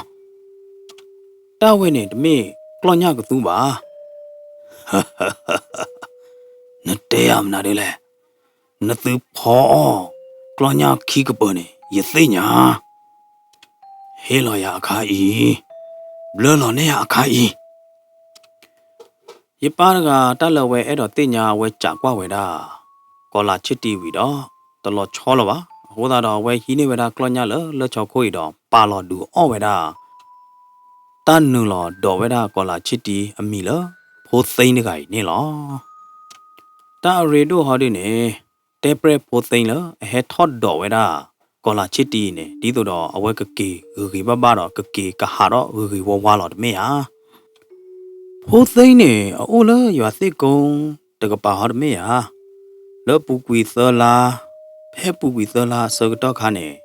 တၢ်ဝဲန့ၣ်တမ့ၢ်ကျီၢ်ညၣ်ကသူဘၣ်. နတဲယၤမနုၤဒ်လဲၣ်. နသုဖီအီၣ်ကျီၢ်ညၣ်ခံကပၢၤန့ၣ် ယသ့ၣ်ညါ. ဟ့ၣ်လီၤယၤအခါအံၤ, ဘျၢလီၤန့ၢ်ယၤအခါအံၤ. ယပၢ်တဂၤတၢ်လၢအဝဲအဲၣ်ဒိးသ့ၣ်ညါအဝဲစံးကွၢ်ဝဲဒၣ် ကီၤလၤဆ့တံဝံၤဒီး တလီၤဆီလၢၤဘၣ်. အဃိသတးဒီးအဝဲဟံးန့ၢ်ဝဲဒၣ်ကျီၢ်ညၣ်လၢလၢၢ်ဆီခိၣ်အံၤဒီး ပာ်လီၤဒုးအီၣ်ဝဲဒၣ် တၢ်နုာ်လီၤဒိးဝဲဒၣ်ကီၤလၤဆ့တံအမံၤလၢ ဖိသ့တဂၤအံၤန့ၣ်လီၤ. တၢ်အရ့ဒိၣ်ဟီဒုန့ၣ် တဲပြဲၢ်ဖိသ့လၢအဟဲထီၣ်ဒိးဝဲဒၣ် ကီၤလၤဆ့တံအံၤန့ၣ် ဒ်သိးဒီးအဝဲကက့ၤဂ့ၤဂ့ၤဘၣ်ဘၣ်ဒီးကက့ၤကဟးထီၣ်ဂ့ၤဂ့ၤဝါဝါလီၤတမ့ၢ်ဧါ. ဖိသ့န့ၣ် အအိၣ်လၢယွၤသ့ၣ်ကိတကပၤဟီတမ့ၢ်ဧါ. လၢပူၤကွံာ်သၢလါ, ဖဲပူၤကွံာ်သၢလါအဆၢကတီၢ်ခါန့ၣ်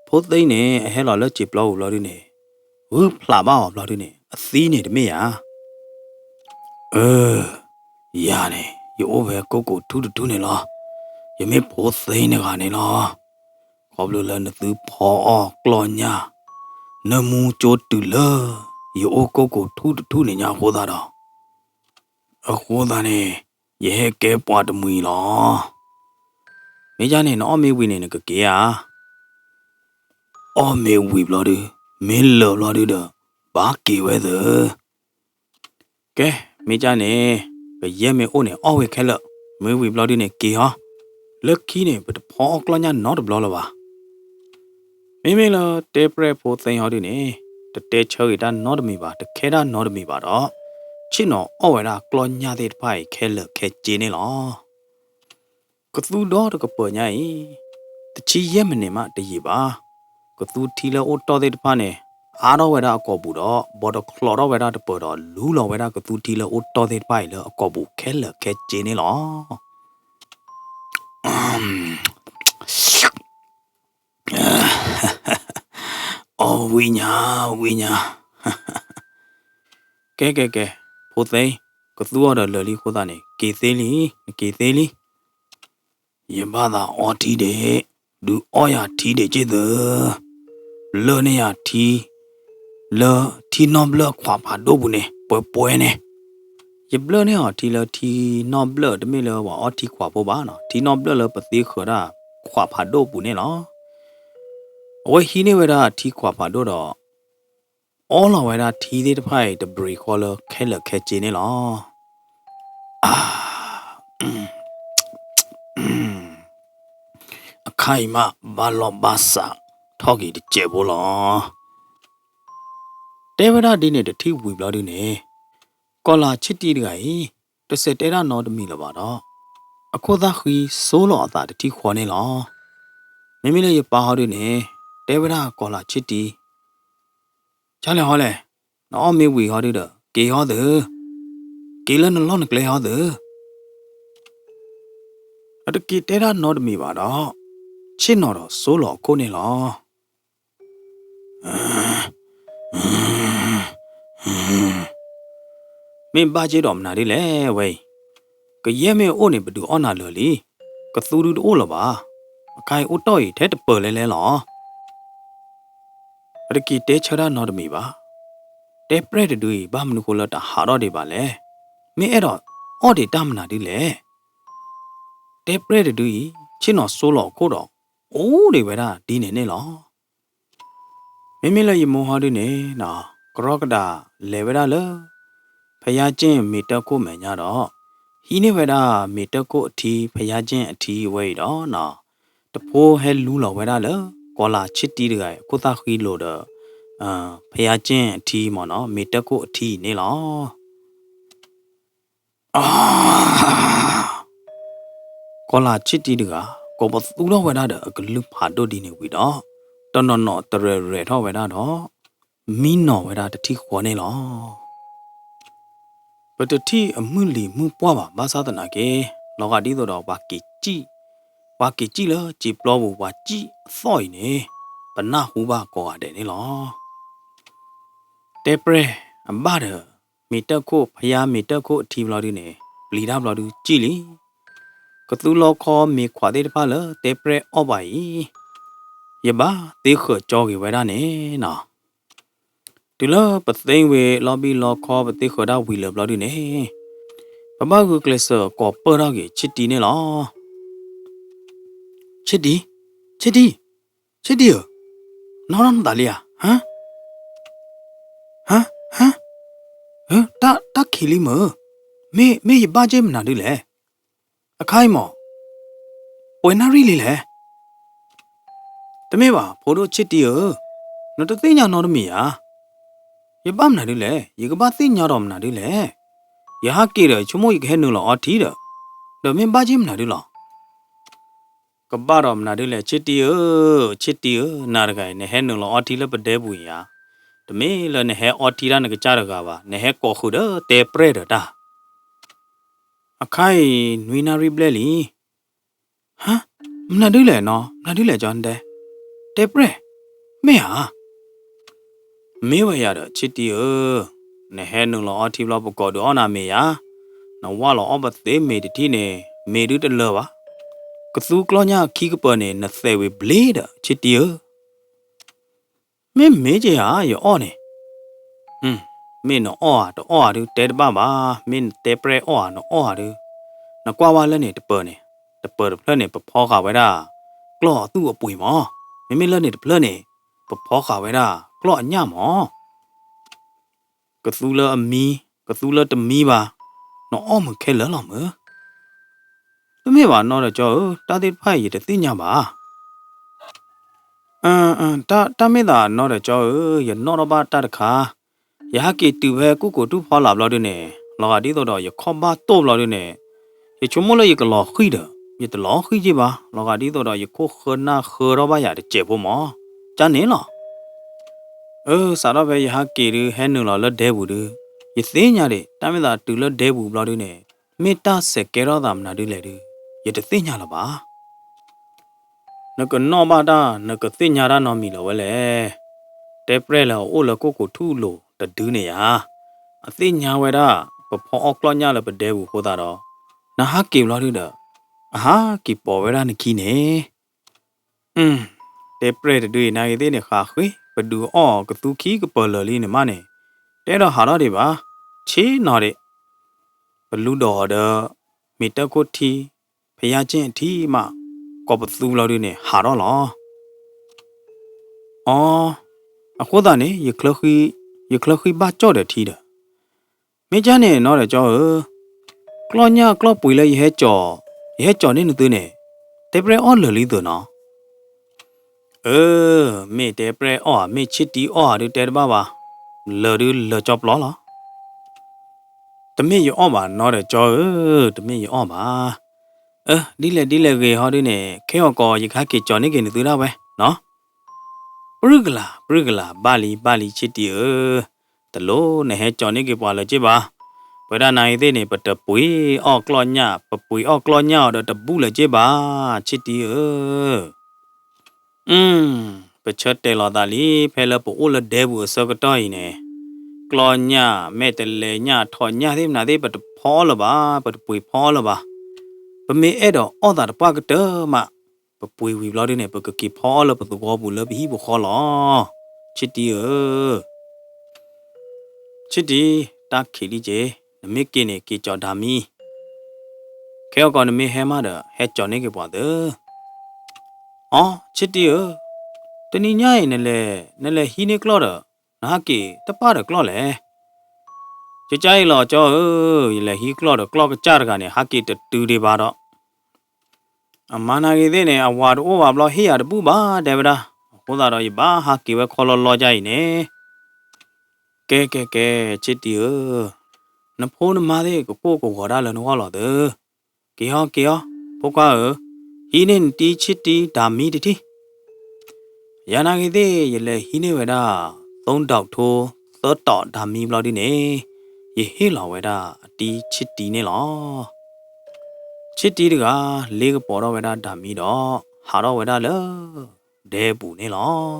ဖိသ့န့ၣ် အဟဲလီၤလၢစံာ်ပျီပူၤဘျီဒုန့ၣ် ဂုၢ်ဖျးဘၣ်အီၤဘျီဒုန့ၣ် အသံန့ၣ်တမ့ၢ်ဧါ. အၢ, ယၤန့ၣ် ယအိၣ်ဖဲကိၢ်ကိၢ်ထူတထူန့ၣ်လီၤ. ယမ့ၢ်ဖိသ့တဂၤန့ၣ်လီၤ. ခီဖျိလၢနသုဖီအီၣ်ကျီၢ်ညၣ် နၢမူကၠိတုၤလၢ ယအိၣ်ကိၢ်ကိၢ်ထူတထူန့ၣ်ညါအဃိသတးဒီး အဃိသတးန့ၣ် ယဟဲကဲပှၤတမှံၤလီၤ. မ့ၢ်ကန့ၣ် နအီၣ်မ့ၢ်ဝံၤန့ၣ် နကက့ၤဧါ. အီၣ်မ့ၢ်ဝံၤဘျီဒု, မ့ၢ်လၢာ်ဘျီဒုဒီး ဘၣ်က့ၤဝဲသၢ. ကဲ, မ့ၢ်ကန့ၣ် ပယဲၢ်မ့ၢ်အိၣ်န့ၣ် အီၣ်ဝံၤခဲလၢာ်, မ့ၢ်ဝံၤဘျီဒုန့ၣ် က့ၤဟီ. လၢခံန့ၣ် ပတဖီအီၣ်ကျီၢ်ညၣ်နီတဘျီလၢၤဘၣ်. မ့မ့ၢ်လၢတဲပြဲၢ်ဖိသ့ဟီဒုန့ၣ် တတဲဆၢဂ့ၤတၢ်နီတမံၤဘၣ်, တခဲတၢ်နီတမံၤဘၣ်ဒီး ဆ့ၣ်နီၤအီၣ်ဝဲဒၣ်ကျီၢ်ညၣ်သ့ၣ်တဖၣ်အံၤခဲလၢာ်ခဲဆ့န့ၣ်လီၤ. ကသူဒီတကပၢၤညါအံၤ တဆံယဲၢ်မံးနံးမးတယံာ်ဘၣ်. ကသူထံလၢအိၣ်တီၢ်သ့ၣ်တဖၣ်န့ၣ် အါထီၣ်ဝဲဒၣ်အကိာ်ပူၤဒီး ဘီတချီးထီၣ်ဝဲဒၣ်တပၢၤဒီး လူလီၤဝဲဒၣ်ကသူထံလၢအိၣ်တီၢ်သ့ၣ်တဖၣ်အံၤလၢအကိာ်ပူၤခဲလၢာ်ခဲဆ့န့ၣ်လီၤ. အီၣ်ဝံၣ်ညါ, ဝံၣ်ညါ. ကဲ ကဲ ကဲ, ဖိသ့, ကသူအီၤဒီးလၢာ်လံအဃိသတးန့ၣ် က့ၤသ့လံ, နက့ၤသ့လံ. ယဘၣ်သးအီထံဒံး, ဒုးအီၣ်ယၤထံဒံးက့ၢ်သၢ, ဘျၢၣ်န့ၢ်ယၤထံ လၢထံနီၣ်ဘျၢၣ်ခွးဖးဒိၣ်ပူၤန့ၣ် ပှဲၤပှဲၤန့ၣ်. ယဘျၢၣ်န့ၢ်အီၤထံလၢထံနီၣ်ဘျၢၣ် တမ့ၢ်လၢပှၤအီထံခွးဖိဘၣ်နီၤ, ထံနီၣ်ဘျၢၣ်လၢပသ့ဃၢၤဒၣ်ခွးဖးဒိၣ်ပူၤန့ၣ်လီၤ. အဝဲဟံးန့ၢ်ဝဲဒၣ်ထံခွးဖးဒိၣ်ဒီး အီလီၤဝဲဒၣ်ထံသ့ၣ်တဖၣ်အံၤ တဘြ့ၤဃီလၢခဲလၢာ်ခဲဆ့န့ၣ်လီၤ. အါ, အံၤမးဘၣ်လီၢ်ဘၣ်စးထီၣ်က့ၤတစဲးဖိလီၤ. တဲဝဲဒၣ်ဒ်န့ၣ်တထံၣ်ဝံၤဘျီဒုန့ၣ်, ကီၤလၤဆ့တံတဂၤအံၤ တစဲးတဲတၢ်နီတမံၤလၢၤဘၣ်ဒီး, အခိၣ်သၣ်ဃံစိလီၤအသးတထံၣ်ဃီန့ၣ်လီၤ. မ့မ့ၢ်လၢယပၢ်ဟီဒုန့ၣ်, တဲဝဲဒၣ်ကီၤလၤဆ့တံ, ဆါလဲၣ်ဟီလဲၣ်, နအီၣ်မ့ၢ်ဝံၤဟီဒုဒီး က့ၤဟီသု, က့ၤလၢနလီၢ်နကျဲဟီသု. အတက့ၤတဲတၢ်နီတမံၤဘၣ်ဒီး, ဆ့ၣ်နီၤဒီးစိလီၤအခိၣ်န့ၣ်လီၤ. မ့ၢ်ဘၣ်က့ဒီးမနုၤဒ်လဲၣ်ဝဲအံၤ, ကယဲၢ်မ့ၢ်အိၣ်န့ၣ် ပဒုးအီၣ်နၤလၢာ်လံ, ကသူဒုတအိၣ်လၢၤဘၣ်, အခါအံၤအိၣ်တီၢ်အံၤထဲတပၢၤလဲလဲလီၤ. အတက့ၤတဲဆၢတၢ်နီတမံၤဘၣ်. တဲပြဲၢ်တဒုအံၤ ဘၣ်မနုၤဃိလၢတဟးထီၣ်ဒံးဘၣ်လဲၣ်, မ့ၢ်အဲၣ်ဒိးအီၣ်ဒံးတၢ်မနုၤဒ်လဲၣ်. တဲပြဲၢ်တဒုအံၤ ဆ့ၣ်နီၤစိလီၤအခိၣ်ဒီး အိၣ်ဒံးဝဲဒၣ်ဒ်န့ၣ်န့ၣ်လီၤ. မ့မ့ၢ်လၢယမိၢ်ဟီဒုန့ၣ်, ကရီကဒးလဲၤဝဲဒၣ်လၢ ဖယါကၠ့ၣ်မ့ၤတၢၣ်ခိၣ်မဲာ်ညါဒီး, ဟံးန့ၢ်ဝဲဒၣ်မ့ၤတၢၣ်ခိၣ်အထံ ဖယါကၠ့ၣ်အထံဝဲအံၤဒီး, တဖိဟဲလူလီၤဝဲဒၣ်လၢ ကီၤလၤဆ့တံတဂၤအံၤ အခိၣ်သၣ်ဃံလိၤဒီး ဖယါကၠ့ၣ်အထံမ့ၢ်နီၤ မ့ၤတၢၣ်ခိၣ်အထံအံၤန့ၣ်လီၤ. ကီၤလၤဆ့တံတဂၤ ကိးပသူထီၣ်ဝဲဒၣ်ဒီးအကလုၢ်ဖးဒိၣ်ဒ်န့ၣ်ဝံၤဒီး, တနီၤနီၤတရဲၣ်ရဲၣ်ထီၣ်ဝဲဒၣ်ဒီး မံနီၤဝဲဒၣ်တထံၣ်ဃီန့ၣ်လီၤ. ပတထံၣ်အမုၢ်လံၤမုၢ်ပှၢ်ဘၣ် ဘၣ်ဆၣ်သနာ်က့ လီၤဂာ်ဒ်သိးဒီး ပှၤက့ၤစံၣ်လၢစံာ်ပျီပူၤ ပှၤစံၣ်အသီၣ်အံၤန့ၣ် ပနၢ်ဟူဘၣ်ကိးဂၤဒဲးန့ၣ်လီၤ. တဲပြဲၢ်အဘၣ်ဒီး မ့ၤတၢၣ်ခိၣ် ဖယါမ့ၤတၢၣ်ခိၣ်အထံဘျီဒုန့ၣ် ပျံၤတၢ်ဘျီဒုစံၣ်လံ. ကသူလီခီမ့ၤခွးသ့ၣ်တဖၣ်လၢတဲပြဲၢ်အီၣ်ဘၣ်အံၤ ယဘၣ်သ့ဃၢၤကၠီက့ၤဝဲဒၣ်န့ၣ်နီၤ. တုၤလၢပသ့ဝံၤလီဘံၣ်လီခီ ပသ့ဃၢၤဒၣ်ဝံၤလၢာ်ဘျီဒုန့ၣ်, ပဘၣ်ဂုာ်ကျဲးစၢးကိးပၢၢ်ထီၣ်က့ၤဆ့တံန့ၣ်လီၤ. ဆ့တံ, ဆ့တံ, ဆ့တံဧၢ, နီၢ်နီၢ်နသးလံဧါ, ဟါ, ဟါ, ဟါ, တၢ်ခံးလံမ့ၢ်, မ့ၢ်ယဘၣ်က့မနုၤဒုလဲၣ်, အခါအံၤမ့ၢ် ပှဲၤနၣ်ရံၣ်လံလဲၣ်. တမ့ၢ်ဘၣ် ဖိဒိၣ်ဆ့တံဧၢ, နတသ့ၣ်ညါနီတမံၤဧါ. ယဘၣ်မနုၤဒုလဲၣ်, ယကဘၣ်သ့ၣ်ညါဒီးမနုၤဒုလဲၣ်. ယဟးက့ၤဒီး ဆိကမိၣ်ယကဟဲနုာ်လီၤအီထံဒီး, ဒီးမ့ၢ်ဘၣ်က့မနုၤဒုလီၤ. ကဘၣ်ဒီးမနုၤဒုလဲၣ် ဆ့တံဧၢ, ဆ့တံဧၢ, နၤတဂၤအံၤ နဟဲနုာ်လီၤအီထံလၢပဒဲပူၤအံၤဧါ. တမ့ၢ်လၢနဟဲအီထံတၢ်နကစၢ်တဂၤဘၣ်, နဟဲကိးဃုာ်ဒီးတဲပြဲၢ်ဒီးတၢ် အခါအံၤ နွံနၣ်ရံၣ်ဘျဲၣ်လံ. ဟါ, မနုၤဒုလဲၣ်နီၤ, မနုၤဒုလဲၣ်ကၠီတဲ, တဲပြဲၢ်, မ့ၢ်ဧါ. မ့ၢ်ဝဲယၤဒီး ဆ့တံဧၢ, နဟဲနုာ်လီၤအီထံဘျီ ပကိးဒုးအီၣ်နၤမ့ၤယၤ, နဝၢ်လီၤအီၣ်ပသ့မ့ၤတထံၣ်န့ၣ် မ့ၤဒုတလၢဘၣ်. ကသူကျီၢ်ညၣ်ခံကပၤန့ၣ် နသဲးဝံၤဘျ့ဒီး ဆ့တံဧၢ. မ့ၢ်မ့ၢ်က့ဧါ ယအီၣ်န့ၣ်. မ့ၢ်နအီၣ်ဧါ တအီၣ်ဧါဒု တဲတဘၣ်ဘၣ်, မ့ၢ်နတဲပြဲၢ်အီၣ်ဧါ နအီၣ်ဧါဒု, နကွၢ်ဝဲလၢန့ၣ်တပၤန့ၣ်, တပၤတဖျၢၣ်န့ၣ် ပဖီဃာ်ဝဲဒၣ် ကျီၢ်အသူၣ်အပှ့ၤမး, မ့မ့ၢ်လၢန့ၣ်တဖျၢၣ်န့ၣ် ပဖီဃာ်ဝဲဒၣ် ကျီၢ်အညၣ်မး. ကသူလၢအမံ, ကသူလၢတမံဘၣ်, နအီၣ်မုာ်ခဲလၢာ်လီၤမး. တမ့ၢ်ဘၣ်နီၢ်ဒီးကၠီဧၢ, တၢ်သ့ၣ်တဖၣ်အံၤယတသ့ၣ်ညါဘၣ်. တၢ်မ့ၢ်သးနီၢ်ဒီးကၠီဧၢ, ယနီၣ်ထီၣ်ဘၣ်တၢ်တခါ, ယဟးက့ၤတုၤဖဲကူၣ်ကိးတူၢ်ဖီလာ်ဘျီဒုန့ၣ်, လီၤဂာ်ဒ်သိးဒီးယခီၣ်ဘၣ်တိၢ်ဘျီဒုန့ၣ်, ယဆိကမိၣ်လၢယကလီၤဃံၤဒီး ယတလီၤဃံၤက့ဘၣ်, လီၤဂာ်ဒ်သိးဒီးယခိၣ်ဃၢနၢ်ဃၢထီၣ်ဘၣ်ယၤတစဲးဖိမး, ကန့ၣ်လီၤ. အၢ စးထီၣ်ဖဲယဟးက့ၤဒု ဟဲနုာ်လီၤလၢဒဲပူၤဒု, ယသ့ၣ်ညါဒံး တၢ်မ့ၢ်သးတုၤလၢဒဲပူၤဘျီဒုန့ၣ်, မ့ၢ်တၢ်ဆဲးကဲထီၣ်သးမနုၤဒ်လဲၣ်ဒု, ယတသ့ၣ်ညါလၢၤဘၣ်. နကနီၣ်ဘၣ်တၢ် နကသ့ၣ်ညါတၢ်နီတမံၤလၢၤဝဲလဲၣ်. တဲပြဲၢ်လၢအအိၣ်လၢကူၣ်ကိးထူၣ်လိၤတဒုန့ၣ်ဧါ, အသ့ၣ်ညါဝဲဒၣ် ပဖီအီၣ်ကျီၢ်ညၣ်လၢပဒဲပူၤအဃိသတးဒီး, နဟးက့ၤဘျီဒုဒီး အဟးက့ၤပိာ်ဝဲဒၣ်နခံန့ၣ် တဲပြဲၢ်တဒုအံၤ နဂ့ၤသ့ၣ်န့ၣ် ဃးဃ့ ပဒုးအီၣ်ကသူခံကပၤလၢာ်လံန့ၣ်မးန့ၣ်, တအဲၣ်ဒိးဟးထီၣ်ဒံးဘၣ်, ဆ့ၣ်နီၤဒံး, ပလူဒီးအီၤဒီး မ့ၤတၢၣ်ခိၣ်ထံ, ဖယါကၠ့ၣ်အထံမး, ကိးပသူဘျီဒုန့ၣ် ဟးထီၣ်လီၤ. အီ, အဃိသတးန့ၣ် ယချၢဃံဘၣ်ကၠီၣ်ဒီးထံဒီး မ့ၢ်ကၢ်န့ၣ်နီၢ်ဒီးကၠီဧၢ, ကျီၢ်ညၣ်ကျီၢ်ပှ့ၤလၢယဟဲကၠီၣ်, ယဟဲကၠီၣ်န့ၢ်နသုန့ၣ်, တဲပြဲၢ်အီၣ်လၢာ်လံသုးနီၤ, အၢ, မ့ၢ်တဲပြဲၢ်အီၣ်ဧါ, မ့ၢ်ဆ့တံအီၣ်ဧါဒုးတဲတဘၣ်ဘၣ်, လၢာ်ဒုးလၢာ်ကၠီပျီလီၤ. တမ့ၢ်ယအီၣ်ဘၣ်နီတကၠီဧၢ, တမ့ၢ်ယအီၣ်ဘၣ်. အၢ, ဒ်လဲၣ်ဒ်လဲၣ်ဂ့ၤဟီဒုးန့ၣ် ခဲအံၤကီး ယကဟဲက့ၤကၠီၤန့ၢ်က့ၤနသုဒၣ်ဝဲနီၤ. ပြုၢ်ကလာ် ပြုၢ်ကလာ် ဘၣ်လံ ဘၣ်လံ ဆ့တံဧၢ, တလိၣ်နဟဲကၠီၤန့ၢ်က့ၤပှၤလၢၤက့ၤဘၣ်. ပဝဲဒၣ်နၤဂ့ၤသ့ၣ်န့ၣ် ပတပှ့ၤအီၣ်ကျီၢ်ညၣ်, ပပှ့ၤအီၣ်ကျီၢ်ညၣ်အီၤဒီးတဘူၣ်လၢၤက့ၤဘၣ်, ဆ့တံဧၢ. အၢ, ပဆၢတဲာ်လီၤသးလံ, ဖဲလၢပအိၣ်လၢဒဲပူၤအဆၢကတီၢ်အံၤန့ၣ်, ကျီၢ်ညၣ်, မဲာ်တဲးလဲးညၣ်, ထိးညၣ်သ့ၣ်မနုၤသ့ၣ် ပတဖီအီၣ်လၢၤဘၣ်, ပတပှ့ၤဖီအီၣ်လၢၤဘၣ်. ပမ့ၢ်အဲၣ်ဒိးအီၣ်သးတပှၢ်ကတၢၢ်မး, ပပှ့ၤဝံၤဘျီဒုးန့ၣ် ပကက့ၤဖီအီၣ်လၢပသဝီပူၤလၢပဟံၣ်ပဃီလီၤ, ဆ့တံဧၢ. ဆ့တံ, တၢ်ခံးလံက့ၤ, နမ့ၢ်က့ၤန့ၣ် က့ၤကၠီၤဒၤမံ, ခဲအံၤကီးနမ့ၢ်ဟဲမးဒီး ဟဲကၠီၤန့ၢ်က့ၤပှၤသၢ. အိ, ဆ့တံဧၢ, တနံၤညါအံၤ နလဲၤဟံးန့ၢ်ကျီၢ်ဒီး နဟးက့ၤတပၣ်ဒီးကျီၢ်လဲၣ်. ကကၢ်အံၤလီၤကၠီဧၢ, ယလဲၤဟံးကျီၢ်ဒီးကျီၢ်ကစၢ်တဂၤန့ၣ် ဟးက့ၤတတုၤဒံးဘၣ်ဒီး အမါနၤဂ့ၤသ့ၣ်န့ၣ် အဝၤတအိၣ်ဘၣ်ဘျီ ဟ့ၣ်ယၤတဘူၣ်ဘၣ် တဲဝဲဒၣ်. အဃိသတးဒီး ယဘၣ်ဟးက့ၤဝဲခီလီလီကၢ်အံၤန့ၣ်, ကဲကဲကဲ, ဆ့တံဧၢ, နဖိနမါသ့ၣ်ကကိၢ်ကဂီၤဒၣ်လၢနဂီၢ်လီၤသၢ. က့ၤအီၤ က့ၤအီၤ, ဖိခွါဧၢ, ဟံးန့ၢ်နတံၤဆ့တံဒၤမံတထံၣ်. ယၤနၤဂ့ၤသ့ၣ် ယလဲၤဟံးန့ၢ်ဝဲဒၣ် သိဒၣ်ထိ သၢတီးဒၤမံဘျီဒုးန့ၣ်, ယဟ့ၣ်လီၤဝဲဒၣ်အတံၤဆ့တံန့ၣ်လီၤ. ဆ့တံတဂၤ လ့ကပီၤထီၣ်ဝဲဒၣ်ဒၤမံဒီး ဟးထီၣ်ဝဲဒၣ်လၢဒဲပူၤန့ၣ်လီၤ.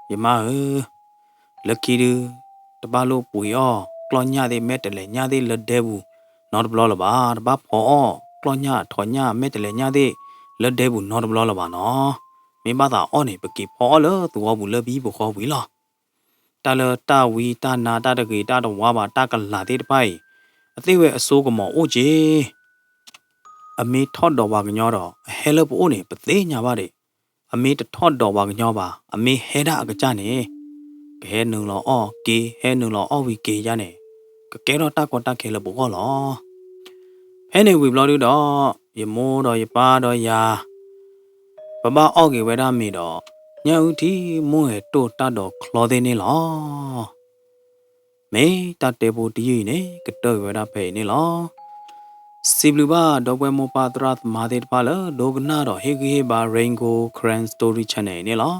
ယမါဧၢ, လၢခံဒုး တဘၣ်လိၣ်ပှ့ၤအီၣ်ကျီၢ်ညၣ်သ့ၣ် မဲာ်တဲးလဲးညၣ်သ့ၣ်လၢဒဲပူၤနီတဘျီလၢၤဘၣ်. တဘၣ်ဖီအီၣ်ကျီၢ်ညၣ် ထိးညၣ် မဲာ်တဲးလဲးညၣ်သ့ၣ် လၢဒဲပူၤနီတဘျီလၢၤဘၣ်နီၤ. မ့ၢ်ဘၣ်သးအီၣ်န့ၣ် ပက့ၤဖီအီၣ်လၢသဝီပူၤလၢပဟံၣ်ပဃီပူၤလီၤ. တၢ်လၢတၢ်ဝံတၢ်နါ တၢ်တဂ့ၤတၢ်တဝါဘၣ် တၢ်ကလာ်သ့ၣ်တဖၣ်အံၤ အသ့ၣ်ဝဲအစိကမီၤအိၣ်က့ၤ အမ့ၢ်ထီၣ်ဒီးပှၤကညီဒီး အဟဲလၢပအိၣ်န့ၣ် ပသ့ၣ်ညါဘၣ်ဒံး. အမ့ၢ်တထီၣ်ဒီးပှၤကညီဘၣ် အမ့ၢ်ဟဲဒၣ်အကစၢ်န့ၣ် ကဟဲနုာ်လီၤအီၣ်က့ၤ ဟဲနုာ်လီၤအီၣ်ဝံၤက့ၤယါန့ၣ် ကကဲထီၣ်တၢ်ကီတၢ်ခဲလၢပဂီၢ်လီၤ. ဖဲန့ၣ်ဝံၤဘျီဒုးဒီး ယမိၢ်ဒီးယပၢ်ဒီးယၤ ပဘၣ်အီၣ်က့ၤဝဲဒၣ်မ့ၤဒီး ညၣ်အုၣ်ထံမိၢ်ဂဲၤတိၢ်တၢ်ဒိးချီသ့ၣ်န့ၣ်လီၤ. မ့ၢ်တၢ်တဲဖိတယုၢ်အံၤန့ၣ် ကတၢၢ်က့ၤဝဲဒၣ်ဖဲအံၤန့ၣ်လီၤ. စံးဘျုးဘၣ်ဒီပုၢ်ဝဲၢ်မိၢ်ပၢ်သရၣ်သမါသ့ၣ်တဖၣ်လၢ ဒိကနၣ်ဒီးဟ့ၣ်ဂံၢ်ဟ့ၣ်ဘါ Rain Gold Karen Story Channel အံၤန့ၣ်လီၤ.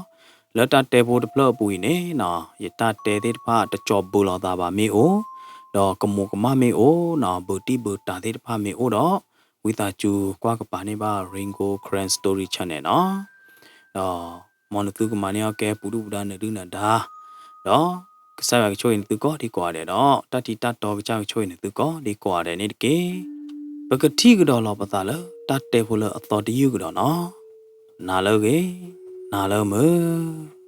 လၢတၢ်တဲဖိတဖျၢၣ်အပူၤအံၤန့ၣ်နီၤ ယတၢ်တဲသ့ၣ်တဖၣ်တကၠီၤဘုးလိာ်သးဘၣ်မ့ၢ်အိၣ်, ဒီးကမူးကမၣ်မ့ၢ်အိၣ်နီၤ ဘုးတံၢ်ဘုးတာ်သ့ၣ်တဖၣ်မ့ၢ်အိၣ်ဒီး ဝံသးစူၤကွၢ်ကပၤန့ၢ်ဘၣ် Rain Gold Karen Story Channel နီၤ. ဒီးမ်နသုကမၤန့ၢ်အီၣ်ကဲပူၤဒုၣ်ပူၤဒါနၢၤဒုၣ်နၢၤဒါ, ဒီးကစၢ်ယွၤကဆိၣ်ဂ့ၤနသုကိးဒံကိးဂၤဒဲးဒီး တၢ်ထံၣ်တၢ်တီကစၢ်ကဆိၣ်ဂ့ၤနသုကိးဒံကိးဂၤဒဲးန့ၣ်တက့ၢ်. ပကထံၣ်ကဒီးလီၤပသးလၢတၢ်တဲဖိလၢအသီတယုၢ်ကဒီးနီၤ. နၤလၢအဂ့ၤ, နၤလၢမုာ်.